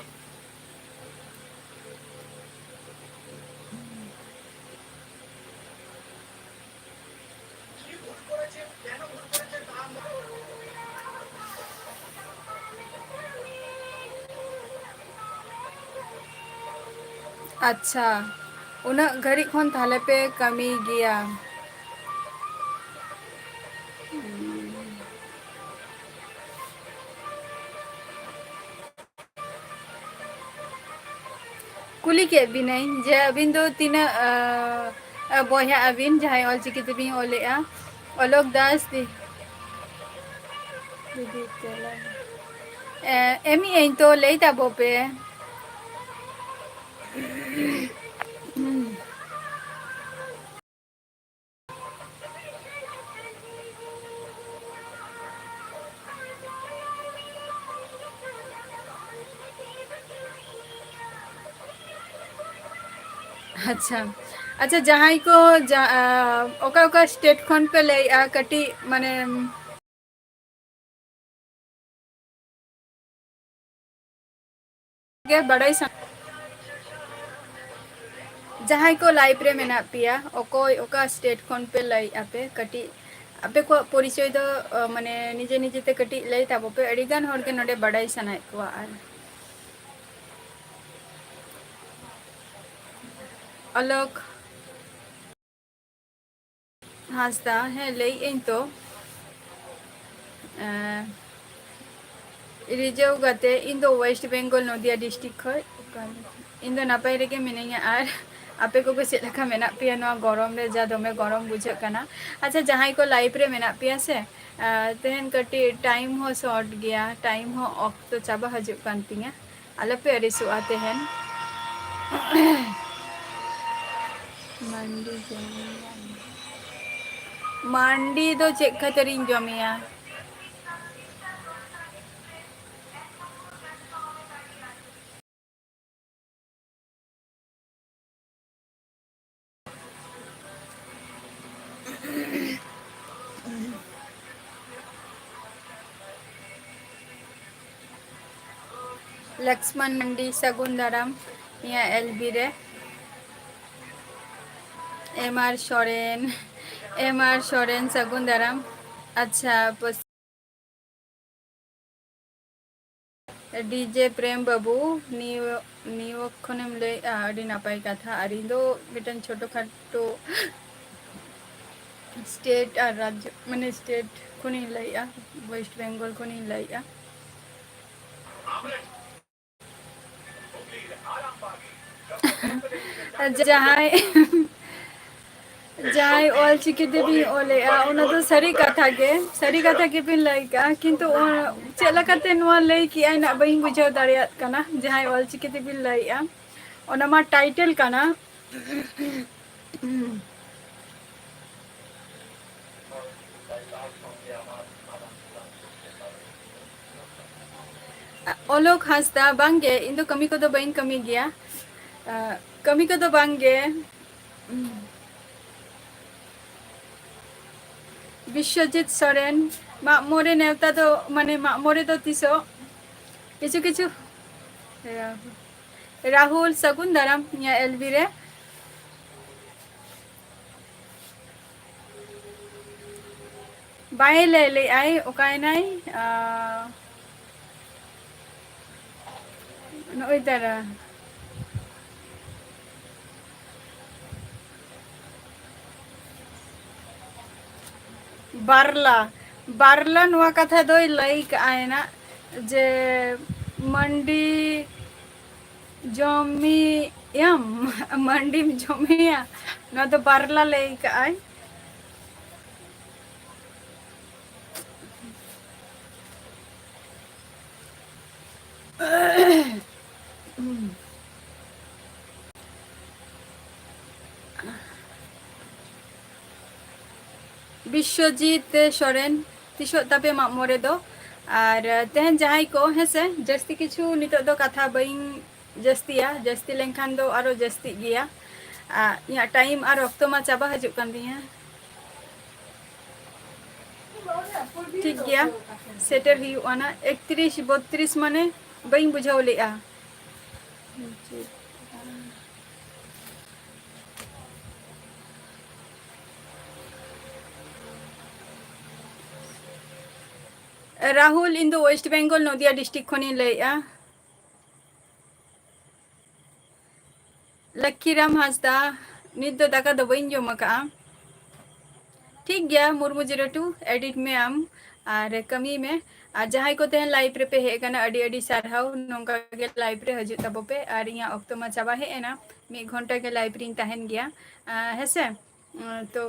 ᱟᱪᱪᱷᱟ, ᱩᱱᱟᱹᱜ ᱜᱷᱟᱹᱲᱤᱡ ᱠᱷᱚᱱ ᱛᱟᱦᱞᱮ ᱯᱮ ᱠᱟᱹᱢᱤ ᱜᱮᱭᱟ? ᱠᱩᱞᱤ ᱠᱮᱫ ᱵᱤᱱᱟᱹᱧ ᱡᱮ ᱟᱹᱵᱤᱱ ᱫᱚ ᱛᱤᱱᱟᱹᱜ, ᱟᱸ, ᱵᱚᱭᱦᱟᱜ ᱟᱹᱵᱤᱱ ᱡᱟᱦᱟᱸᱭ ᱚᱞᱪᱤᱠᱤ ᱛᱮᱵᱤᱱ ᱚᱞᱮᱜᱼᱟ? ᱚᱞᱚᱠ ᱫᱟᱥ ᱫᱤ-, ᱫᱤᱫᱤ ᱛᱮᱞᱟ᱾ ᱮᱸ, ᱮᱢᱮᱜ ᱟᱹᱧ ᱛᱚ, ᱞᱟᱹᱭ ᱛᱟᱵᱚ ᱯᱮ᱾ ᱟᱪᱪᱷᱟ, ᱟᱪᱪᱷᱟ, ᱡᱟᱦᱟᱸᱭ ᱠᱚ ᱡᱟ-, ᱟ, ᱚᱠᱟ ᱚᱠᱟ state ᱠᱷᱚᱱ ᱯᱮ ᱞᱟᱹᱭᱮᱜᱼᱟ, ᱠᱟᱹᱴᱤᱡ ᱢᱟᱱᱮ ᱜᱮ ᱵᱟᱰᱟᱭ ᱥᱟᱱᱟ᱾ ᱡᱟᱦᱟᱸᱭ ᱠᱚ live ᱨᱮ ᱢᱮᱱᱟᱜ ᱯᱮᱭᱟ, ᱚᱠᱚᱭ ᱚᱠᱟ state ᱠᱷᱚᱱ ᱯᱮ ᱞᱟᱹᱭᱮᱜᱼᱟ ᱯᱮ, ᱠᱟᱹᱴᱤᱡ ᱟᱯᱮ ᱠᱚᱣᱟᱜ ᱯᱚᱨᱤᱪᱚᱭ ᱫᱚ, ᱚ, ᱢᱟᱱᱮ ᱱᱤᱡᱮ ᱱᱤᱡᱮ ᱛᱮ ᱠᱟᱹᱴᱤᱡ ᱞᱟᱹᱭ ᱛᱟᱵᱚ ᱯᱮ᱾ ᱟᱹᱰᱤ ᱜᱟᱱ ᱦᱚᱲ ᱜᱮ ᱱᱚᱰᱮ ᱵᱟᱰᱟᱭ ᱥᱟᱱᱟᱭᱮᱫ ᱠᱚᱣᱟ᱾ ᱟᱨ ᱚᱞᱚᱠ ᱦᱟᱸᱥᱫᱟ, ᱦᱮᱸ, ᱞᱟᱹᱭᱮᱫ ᱟᱹᱧ ᱛᱚ, ᱮᱸ, ᱨᱤᱡᱟᱹᱣ ᱠᱟᱛᱮ, ᱤᱧ ᱫᱚ West Bengal, ᱱᱚᱫᱤᱭᱟ district ᱠᱷᱚᱡ᱾ ᱤᱧ ᱫᱚ ᱱᱟᱯᱟᱭ ᱨᱮᱜᱮ ᱢᱤᱱᱟᱹᱧᱟ, ᱟᱨ ᱟᱯᱮ ᱠᱚᱜᱮ ᱪᱮᱫ ᱞᱮᱠᱟ ᱢᱮᱱᱟᱜ ᱯᱮᱭᱟ ᱱᱚᱣᱟ ᱜᱚᱨᱚᱢ ᱨᱮ? ᱡᱟ ᱫᱚᱢᱮ ᱜᱚᱨᱚᱢ ᱵᱩᱡᱷᱟᱹᱜ ᱠᱟᱱᱟ᱾ ᱟᱪᱪᱷᱟ, ᱡᱟᱦᱟᱸᱭ ᱠᱚ live ᱨᱮ ᱢᱮᱱᱟᱜ ᱯᱮᱭᱟ ᱥᱮ, ᱟᱨ ᱛᱮᱦᱮᱧ ᱠᱟᱹᱴᱤᱡ time ᱦᱚᱸ short ᱜᱮᱭᱟ, time ᱦᱚᱸ ᱚᱠᱛᱚ ᱪᱟᱵᱟ ᱦᱤᱡᱩᱜ ᱠᱟᱱ ᱛᱤᱧᱟ᱾ ᱟᱞᱚᱯᱮ ᱟᱹᱲᱤᱥᱚᱜᱼᱟ ᱛᱮᱦᱮᱧ᱾ ᱢᱟᱱᱰᱤ ᱡᱚᱢ, ᱢᱟᱱᱰᱤ ᱫᱚ ᱪᱮᱫ ᱠᱷᱟᱹᱛᱤᱨᱤᱧ ᱡᱚᱢᱮᱭᱟ? ᱞᱚᱠᱥᱢᱚᱱ ᱢᱟᱱᱰᱤ, ᱥᱟᱹᱜᱩᱱ ᱫᱟᱨᱟᱢ ᱱᱤᱭᱟᱹ L B ᱨᱮ᱾ M R Soren, M R Soren, ᱥᱟᱹᱜᱩᱱ ᱫᱟᱨᱟᱢ᱾ ᱟᱪᱪᱷᱟ, ᱯᱚᱥ-, D J ᱯᱨᱮᱢ ᱵᱟᱹᱵᱩ, ᱱᱤᱭᱩ-, ᱱᱤᱭᱩᱭᱚᱨᱠ ᱠᱷᱚᱱᱮᱢ ᱞᱟᱹᱭᱮᱫᱼᱟ, ᱟᱹᱰᱤ ᱱᱟᱯᱟᱭ ᱠᱟᱛᱷᱟ᱾ ᱟᱨ ᱤᱧ ᱫᱚ ᱢᱤᱫᱴᱮᱱ ᱪᱷᱳᱴᱳ ᱠᱷᱟᱴᱳ state ᱟᱨ ᱨᱟᱡᱽᱡᱚ, ᱢᱟᱱᱮ state ᱠᱷᱚᱱᱤᱧ ᱞᱟᱹᱭᱮᱫᱼᱟ, West Bengal ᱠᱷᱚᱱᱤᱧ ᱞᱟᱹᱭᱮᱫᱼᱟ᱾ ᱡᱟᱦᱟᱸᱭ, ᱡᱟᱦᱟᱸᱭ ᱚᱞ ᱪᱤᱠᱤ ᱛᱮᱵᱤᱱ ᱚᱞᱮᱜᱼᱟ, ᱚᱱᱟ ᱫᱚ ᱥᱟᱹᱨᱤ ᱠᱟᱛᱷᱟ ᱜᱮ, ᱥᱟᱹᱨᱤ ᱠᱟᱛᱷᱟ ᱜᱮᱵᱤᱱ ᱞᱟᱹᱭ ᱠᱟᱜᱼᱟ, ᱠᱤᱱᱛᱩ ᱚ-, ᱪᱮᱫ ᱞᱮᱠᱟᱛᱮ ᱱᱚᱣᱟ ᱞᱟᱹᱭ ᱠᱮᱜᱼᱟᱭ, ᱱᱟᱜ ᱵᱟᱹᱧ ᱵᱩᱡᱷᱟᱹᱣ ᱫᱟᱲᱮᱭᱟᱜ ᱠᱟᱱᱟ᱾ ᱡᱟᱦᱟᱸᱭ ᱚᱞ ᱪᱤᱠᱤ ᱛᱮᱵᱤᱱ ᱞᱟᱹᱭᱮᱜᱼᱟ, ᱚᱱᱟ ᱢᱟ title ᱠᱟᱱᱟ᱾ ᱚᱞᱚᱠ ᱦᱟᱸᱥᱫᱟ, ᱵᱟᱝᱜᱮ, ᱤᱧ ᱫᱚ ᱠᱟᱹᱢᱤ ᱠᱚᱫᱚ ᱵᱟᱹᱧ ᱠᱟᱹᱢᱤ ᱜᱮᱭᱟ᱾ ᱟᱸ, ᱠᱟᱹᱢᱤ ᱠᱚᱫᱚ ᱵᱟᱝ ᱜᱮ᱾ ᱵᱤᱥᱥᱚᱡᱤᱛ ᱥᱚᱨᱮᱱ, ᱢᱟᱜ ᱢᱚᱬᱮ ᱱᱮᱣᱛᱟ ᱫᱚ, ᱢᱟᱱᱮ, ᱢᱟᱜ ᱢᱚᱬᱮ ᱫᱚ ᱛᱤᱥᱚᱜ? ᱠᱤᱪᱷᱩ ᱠᱤᱪᱷᱩ, ᱨᱟᱦᱩᱞ, ᱥᱟᱹᱜᱩᱱ ᱫᱟᱨᱟᱢ ᱤᱧᱟᱹᱜ ᱮᱞ ᱵᱤ ᱨᱮ᱾ ᱵᱟᱭ ᱞᱟᱹᱭ ᱞᱮᱫᱟᱭ, ᱚᱠᱟᱭᱮᱱᱟᱭ? ᱟᱸ, ᱱᱚᱜᱼᱚᱭ ᱛᱟᱨᱟ᱾ ᱵᱟᱨᱞᱟ, ᱵᱟᱨᱞᱟ ᱱᱚᱣᱟ ᱠᱟᱛᱷᱟ ᱫᱚᱭ ᱞᱟᱹᱭ ᱠᱟᱜᱼᱟᱭ ᱱᱟᱜ ᱡᱮ ᱢᱟᱱᱰᱤ ᱡᱚᱢᱤᱭᱟᱢ, ᱢᱟᱱᱰᱤᱢ ᱡᱚᱢᱮᱭᱟ, ᱱᱚᱣᱟ ᱫᱚ ᱵᱟᱨᱞᱟ ᱞᱟᱹᱭ ᱠᱟᱜᱼᱟᱭ᱾ ᱵᱤᱥᱥᱚᱡᱤᱛ ᱥᱚᱨᱮᱱ, ᱛᱤᱥᱚᱜ ᱛᱟᱯᱮ ᱢᱟᱜ ᱢᱚᱬᱮ ᱫᱚ? ᱟᱨ ᱛᱮᱦᱮᱧ ᱡᱟᱦᱟᱸᱭ ᱠᱚ, ᱦᱮᱸᱥᱮ, ᱡᱟᱹᱥᱛᱤ ᱠᱤᱪᱷᱩ ᱱᱤᱛᱚᱜ ᱫᱚ ᱠᱟᱛᱷᱟ ᱵᱟᱹᱧ ᱡᱟᱹᱥᱛᱤᱭᱟ, ᱡᱟᱹᱥᱛᱤ ᱞᱮᱱᱠᱷᱟᱱ ᱫᱚ ᱟᱨᱚ ᱡᱟᱹᱥᱛᱤᱜ ᱜᱮᱭᱟ᱾ ᱟᱨ ᱤᱧᱟᱹᱜ ᱴᱟᱭᱤᱢ ᱟᱨ ᱚᱠᱛᱚ ᱢᱟ ᱪᱟᱵᱟ ᱦᱤᱡᱩᱜ ᱠᱟᱱ ᱛᱤᱧᱟᱹ᱾ ᱴᱷᱤᱠ ᱜᱮᱭᱟ, ᱥᱮᱴᱮᱨ ᱦᱩᱭᱩᱜᱼᱟ ᱱᱟ᱾ ᱮᱠᱛᱨᱤᱥ ᱵᱚᱛᱛᱨᱤᱥ ᱢᱟᱱᱮ ᱵᱟᱹᱧ ᱵᱩᱡᱷᱟᱹᱣ ᱞᱮᱜᱼᱟ᱾ ᱨᱟᱦᱩᱞ, ᱤᱧ ᱫᱚ ᱳᱭᱮᱥᱴ ᱵᱮᱝᱜᱚᱞ, ᱱᱚᱫᱤᱭᱟ ᱰᱤᱥᱴᱨᱤᱠᱴ ᱠᱷᱚᱱᱤᱧ ᱞᱟᱹᱭᱮᱜᱼᱟ᱾ ᱞᱚᱠᱠᱷᱤᱨᱟᱢ ᱦᱟᱸᱥᱫᱟ, ᱱᱤᱛ ᱫᱚ ᱫᱟᱠᱟ ᱫᱚ ᱵᱟᱹᱧ ᱡᱚᱢ ᱟᱠᱟᱜᱼᱟ᱾ ᱴᱷᱤᱠ ᱜᱮᱭᱟ ᱢᱩᱨᱢᱩ ᱡᱤᱨᱳ ᱴᱩ, ᱮᱰᱤᱴ ᱢᱮ ᱟᱢ ᱟᱨ ᱠᱟᱹᱢᱤ ᱢᱮ᱾ ᱟᱨ ᱡᱟᱦᱟᱸᱭ ᱠᱚ ᱛᱮᱦᱮᱧ ᱞᱟᱭᱤᱵᱷ ᱨᱮᱯᱮ ᱦᱮᱡ ᱟᱠᱟᱱᱟ, ᱟᱹᱰᱤ ᱟᱹᱰᱤ ᱥᱟᱨᱦᱟᱣ᱾ ᱱᱚᱝᱠᱟ ᱜᱮ ᱞᱟᱭᱤᱵᱷ ᱨᱮ ᱦᱤᱡᱩᱜ ᱛᱟᱵᱚ ᱯᱮ᱾ ᱟᱨ ᱤᱧᱟᱹᱜ ᱚᱠᱛᱚ ᱢᱟ ᱪᱟᱵᱟ ᱦᱮᱡ ᱮᱱᱟ, ᱢᱤᱫ ᱜᱷᱚᱱᱴᱟ ᱜᱮ ᱞᱟᱭᱤᱵᱷ ᱨᱤᱧ ᱛᱟᱦᱮᱱ ᱜᱮᱭᱟ᱾ ᱟᱸ, ᱦᱮᱸᱥᱮ? ᱟᱸ, ᱛᱚ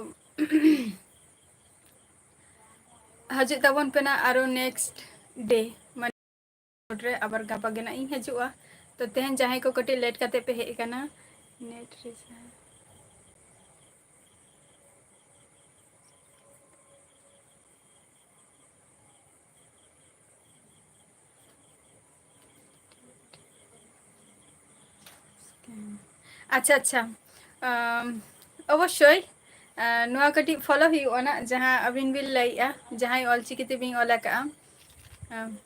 ᱦᱤᱡᱩᱜ ᱛᱟᱵᱚᱱ ᱯᱮ ᱱᱟ ᱟᱨᱚ ᱱᱮᱠᱥᱴ ᱰᱮ, ᱢᱟᱱᱮ ᱨᱮ ᱟᱵᱟᱨ ᱜᱟᱯᱟ ᱜᱮ ᱱᱟᱜ ᱤᱧ ᱦᱤᱡᱩᱜᱼᱟ᱾ ᱛᱚ ᱛᱮᱦᱮᱧ ᱡᱟᱦᱟᱸᱭ ᱠᱚ ᱠᱟᱹᱴᱤᱡ ᱞᱮᱴ ᱠᱟᱛᱮ ᱯᱮ ᱦᱮᱡ ᱟᱠᱟᱱᱟ, ᱱᱮᱴ ᱨᱮ ᱥᱟ- ᱟᱪᱪᱷᱟ, ᱟᱪᱪᱷᱟ᱾ ᱟᱢ, ᱚᱵᱚᱥᱥᱳᱭ, ᱟᱸ, ᱱᱚᱣᱟ ᱠᱟᱹᱴᱤᱡ follow ᱦᱩᱭᱩᱜᱼᱟ ᱱᱟᱜ, ᱡᱟᱦᱟᱸ ᱟᱹᱵᱤᱱ ᱵᱤᱱ ᱞᱟᱹᱭᱮᱜᱼᱟ, ᱡᱟᱦᱟᱸᱭ ᱚᱞᱪᱤᱠᱤ ᱛᱮᱵᱤᱱ ᱚᱞ ᱟᱠᱟᱜᱼᱟ᱾ ᱟᱢ,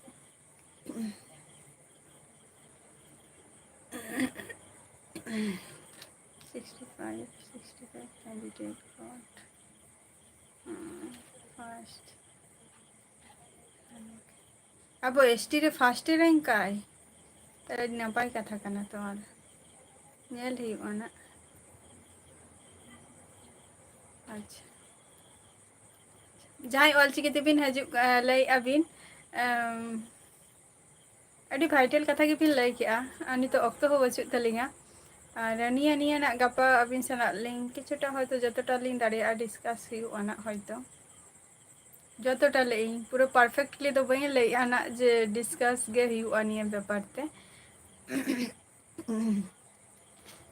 sixty five, sixty five candidate got, ᱟᱢ, first᱾ ᱟᱵᱚ S T ᱨᱮ first rank ᱟᱭ, ᱛᱟᱦᱞᱮ ᱟᱹᱰᱤ ᱱᱟᱯᱟᱭ ᱠᱟᱛᱷᱟ ᱠᱟᱱᱟ ᱛᱚ᱾ ᱟᱨ ᱧᱮᱞ ᱦᱩᱭᱩᱜᱼᱟ ᱱᱟᱜ᱾ ᱟᱪᱪᱷᱟ, ᱡᱟᱦᱟᱸᱭ ᱚᱞᱪᱤᱠᱤ ᱛᱮᱵᱤᱱ ᱦᱤᱡᱩᱜ, ᱟ, ᱞᱟᱹᱭᱮᱜᱼᱟ ᱵᱤᱱ, ᱟᱢ, ᱟᱹᱰᱤ vital ᱠᱟᱛᱷᱟ ᱜᱮᱵᱤᱱ ᱞᱟᱹᱭ ᱠᱮᱜᱼᱟ᱾ ᱟᱨ ᱱᱤᱛᱚᱜ ᱚᱠᱛᱚ ᱦᱚᱸ ᱵᱟᱹᱪᱩᱜ ᱛᱟᱹᱞᱤᱧᱟ᱾ ᱟᱨ ᱱᱤᱭᱟᱹ, ᱱᱤᱭᱟᱹ ᱱᱟᱜ ᱜᱟᱯᱟ ᱟᱹᱵᱤᱱ ᱥᱟᱞᱟᱜ ᱞᱤᱧ ᱠᱤᱪᱷᱩᱴᱟ ᱦᱚᱭᱛᱳ ᱡᱚᱛᱚᱴᱟ ᱞᱤᱧ ᱫᱟᱲᱮᱭᱟᱜᱼᱟ discuss ᱦᱩᱭᱩᱜᱼᱟ ᱱᱟᱜ ᱦᱚᱭᱛᱳ᱾ ᱡᱚᱛᱚᱴᱟ ᱞᱟᱹᱭ ᱤᱧ, ᱯᱩᱨᱟᱹ perfectly ᱫᱚ ᱵᱟᱹᱧ ᱞᱟᱹᱭᱮᱜᱼᱟ ᱱᱟᱜ ᱡᱮ discuss ᱜᱮ ᱦᱩᱭᱩᱜᱼᱟ ᱱᱤᱭᱟᱹ ᱵᱮᱯᱟᱨ ᱛᱮ᱾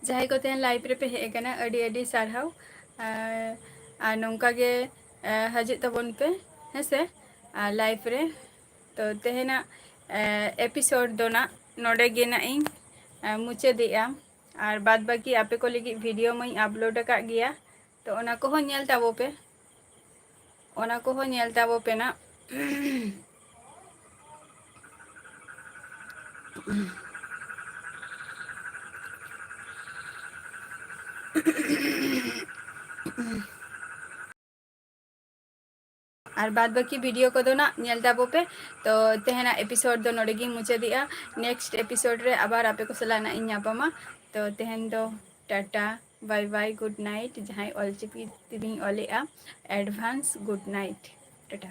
ᱡᱟᱦᱟᱸᱭ ᱠᱚ ᱛᱮᱦᱮᱧ live ᱨᱮᱯᱮ ᱦᱮᱡ ᱟᱠᱟᱱᱟ, ᱟᱹᱰᱤ ᱟᱹᱰᱤ ᱥᱟᱨᱦᱟᱣ᱾ ᱟᱨ, ᱟᱨ ᱱᱚᱝᱠᱟ ᱜᱮ, ᱮ, ᱦᱤᱡᱩᱜ ᱛᱟᱵᱚᱱ ᱯᱮ, ᱦᱮᱸ ᱥᱮ, ᱟᱨ live ᱨᱮ᱾ ᱛᱚ ᱛᱮᱦᱮᱧᱟᱜ, ᱮ, episode ᱫᱚ ᱱᱟᱜ ᱱᱚᱰᱮ ᱜᱮ ᱱᱟᱜ ᱤᱧ, ᱮ, ᱢᱩᱪᱟᱹᱫᱮᱜᱼᱟ᱾ ᱟᱨ ᱵᱟᱫ ᱵᱟᱹᱠᱤ ᱟᱯᱮ ᱠᱚ ᱞᱟᱹᱜᱤᱫ video ᱢᱟᱧ upload ᱟᱠᱟᱫ ᱜᱮᱭᱟ, ᱛᱚ ᱚᱱᱟ ᱠᱚᱦᱚᱸ ᱧᱮᱞ ᱛᱟᱵᱚ ᱯᱮ, ᱚᱱᱟ ᱠᱚᱦᱚᱸ ᱧᱮᱞ ᱛᱟᱵᱚ ᱯᱮ ᱱᱟᱜ᱾ ᱟᱨ ᱵᱟᱫ ᱵᱟᱹᱠᱤ video ᱠᱚᱫᱚ ᱱᱟᱜ ᱧᱮᱞ ᱛᱟᱵᱚ ᱯᱮ᱾ ᱛᱚ ᱛᱮᱦᱮᱧᱟᱜ episode ᱫᱚ ᱱᱚᱰᱮ ᱜᱤᱧ ᱢᱩᱪᱟᱹᱫᱮᱜᱼᱟ᱾ Next episode ᱨᱮ ᱟᱵᱟᱨ ᱟᱯᱮ ᱠᱚ ᱥᱟᱞᱟᱜ ᱱᱟᱜ ᱤᱧ ᱧᱟᱯᱟᱢᱟ᱾ ᱛᱚ ᱛᱮᱦᱮᱧ ᱫᱚ Tata, bye bye, good night᱾ ᱡᱟᱦᱟᱸᱭ ᱚᱞᱪᱤᱠᱤ ᱛᱮᱵᱤᱱ ᱚᱞᱮᱜᱼᱟ, advance good night, ᱴᱟᱴᱟ᱾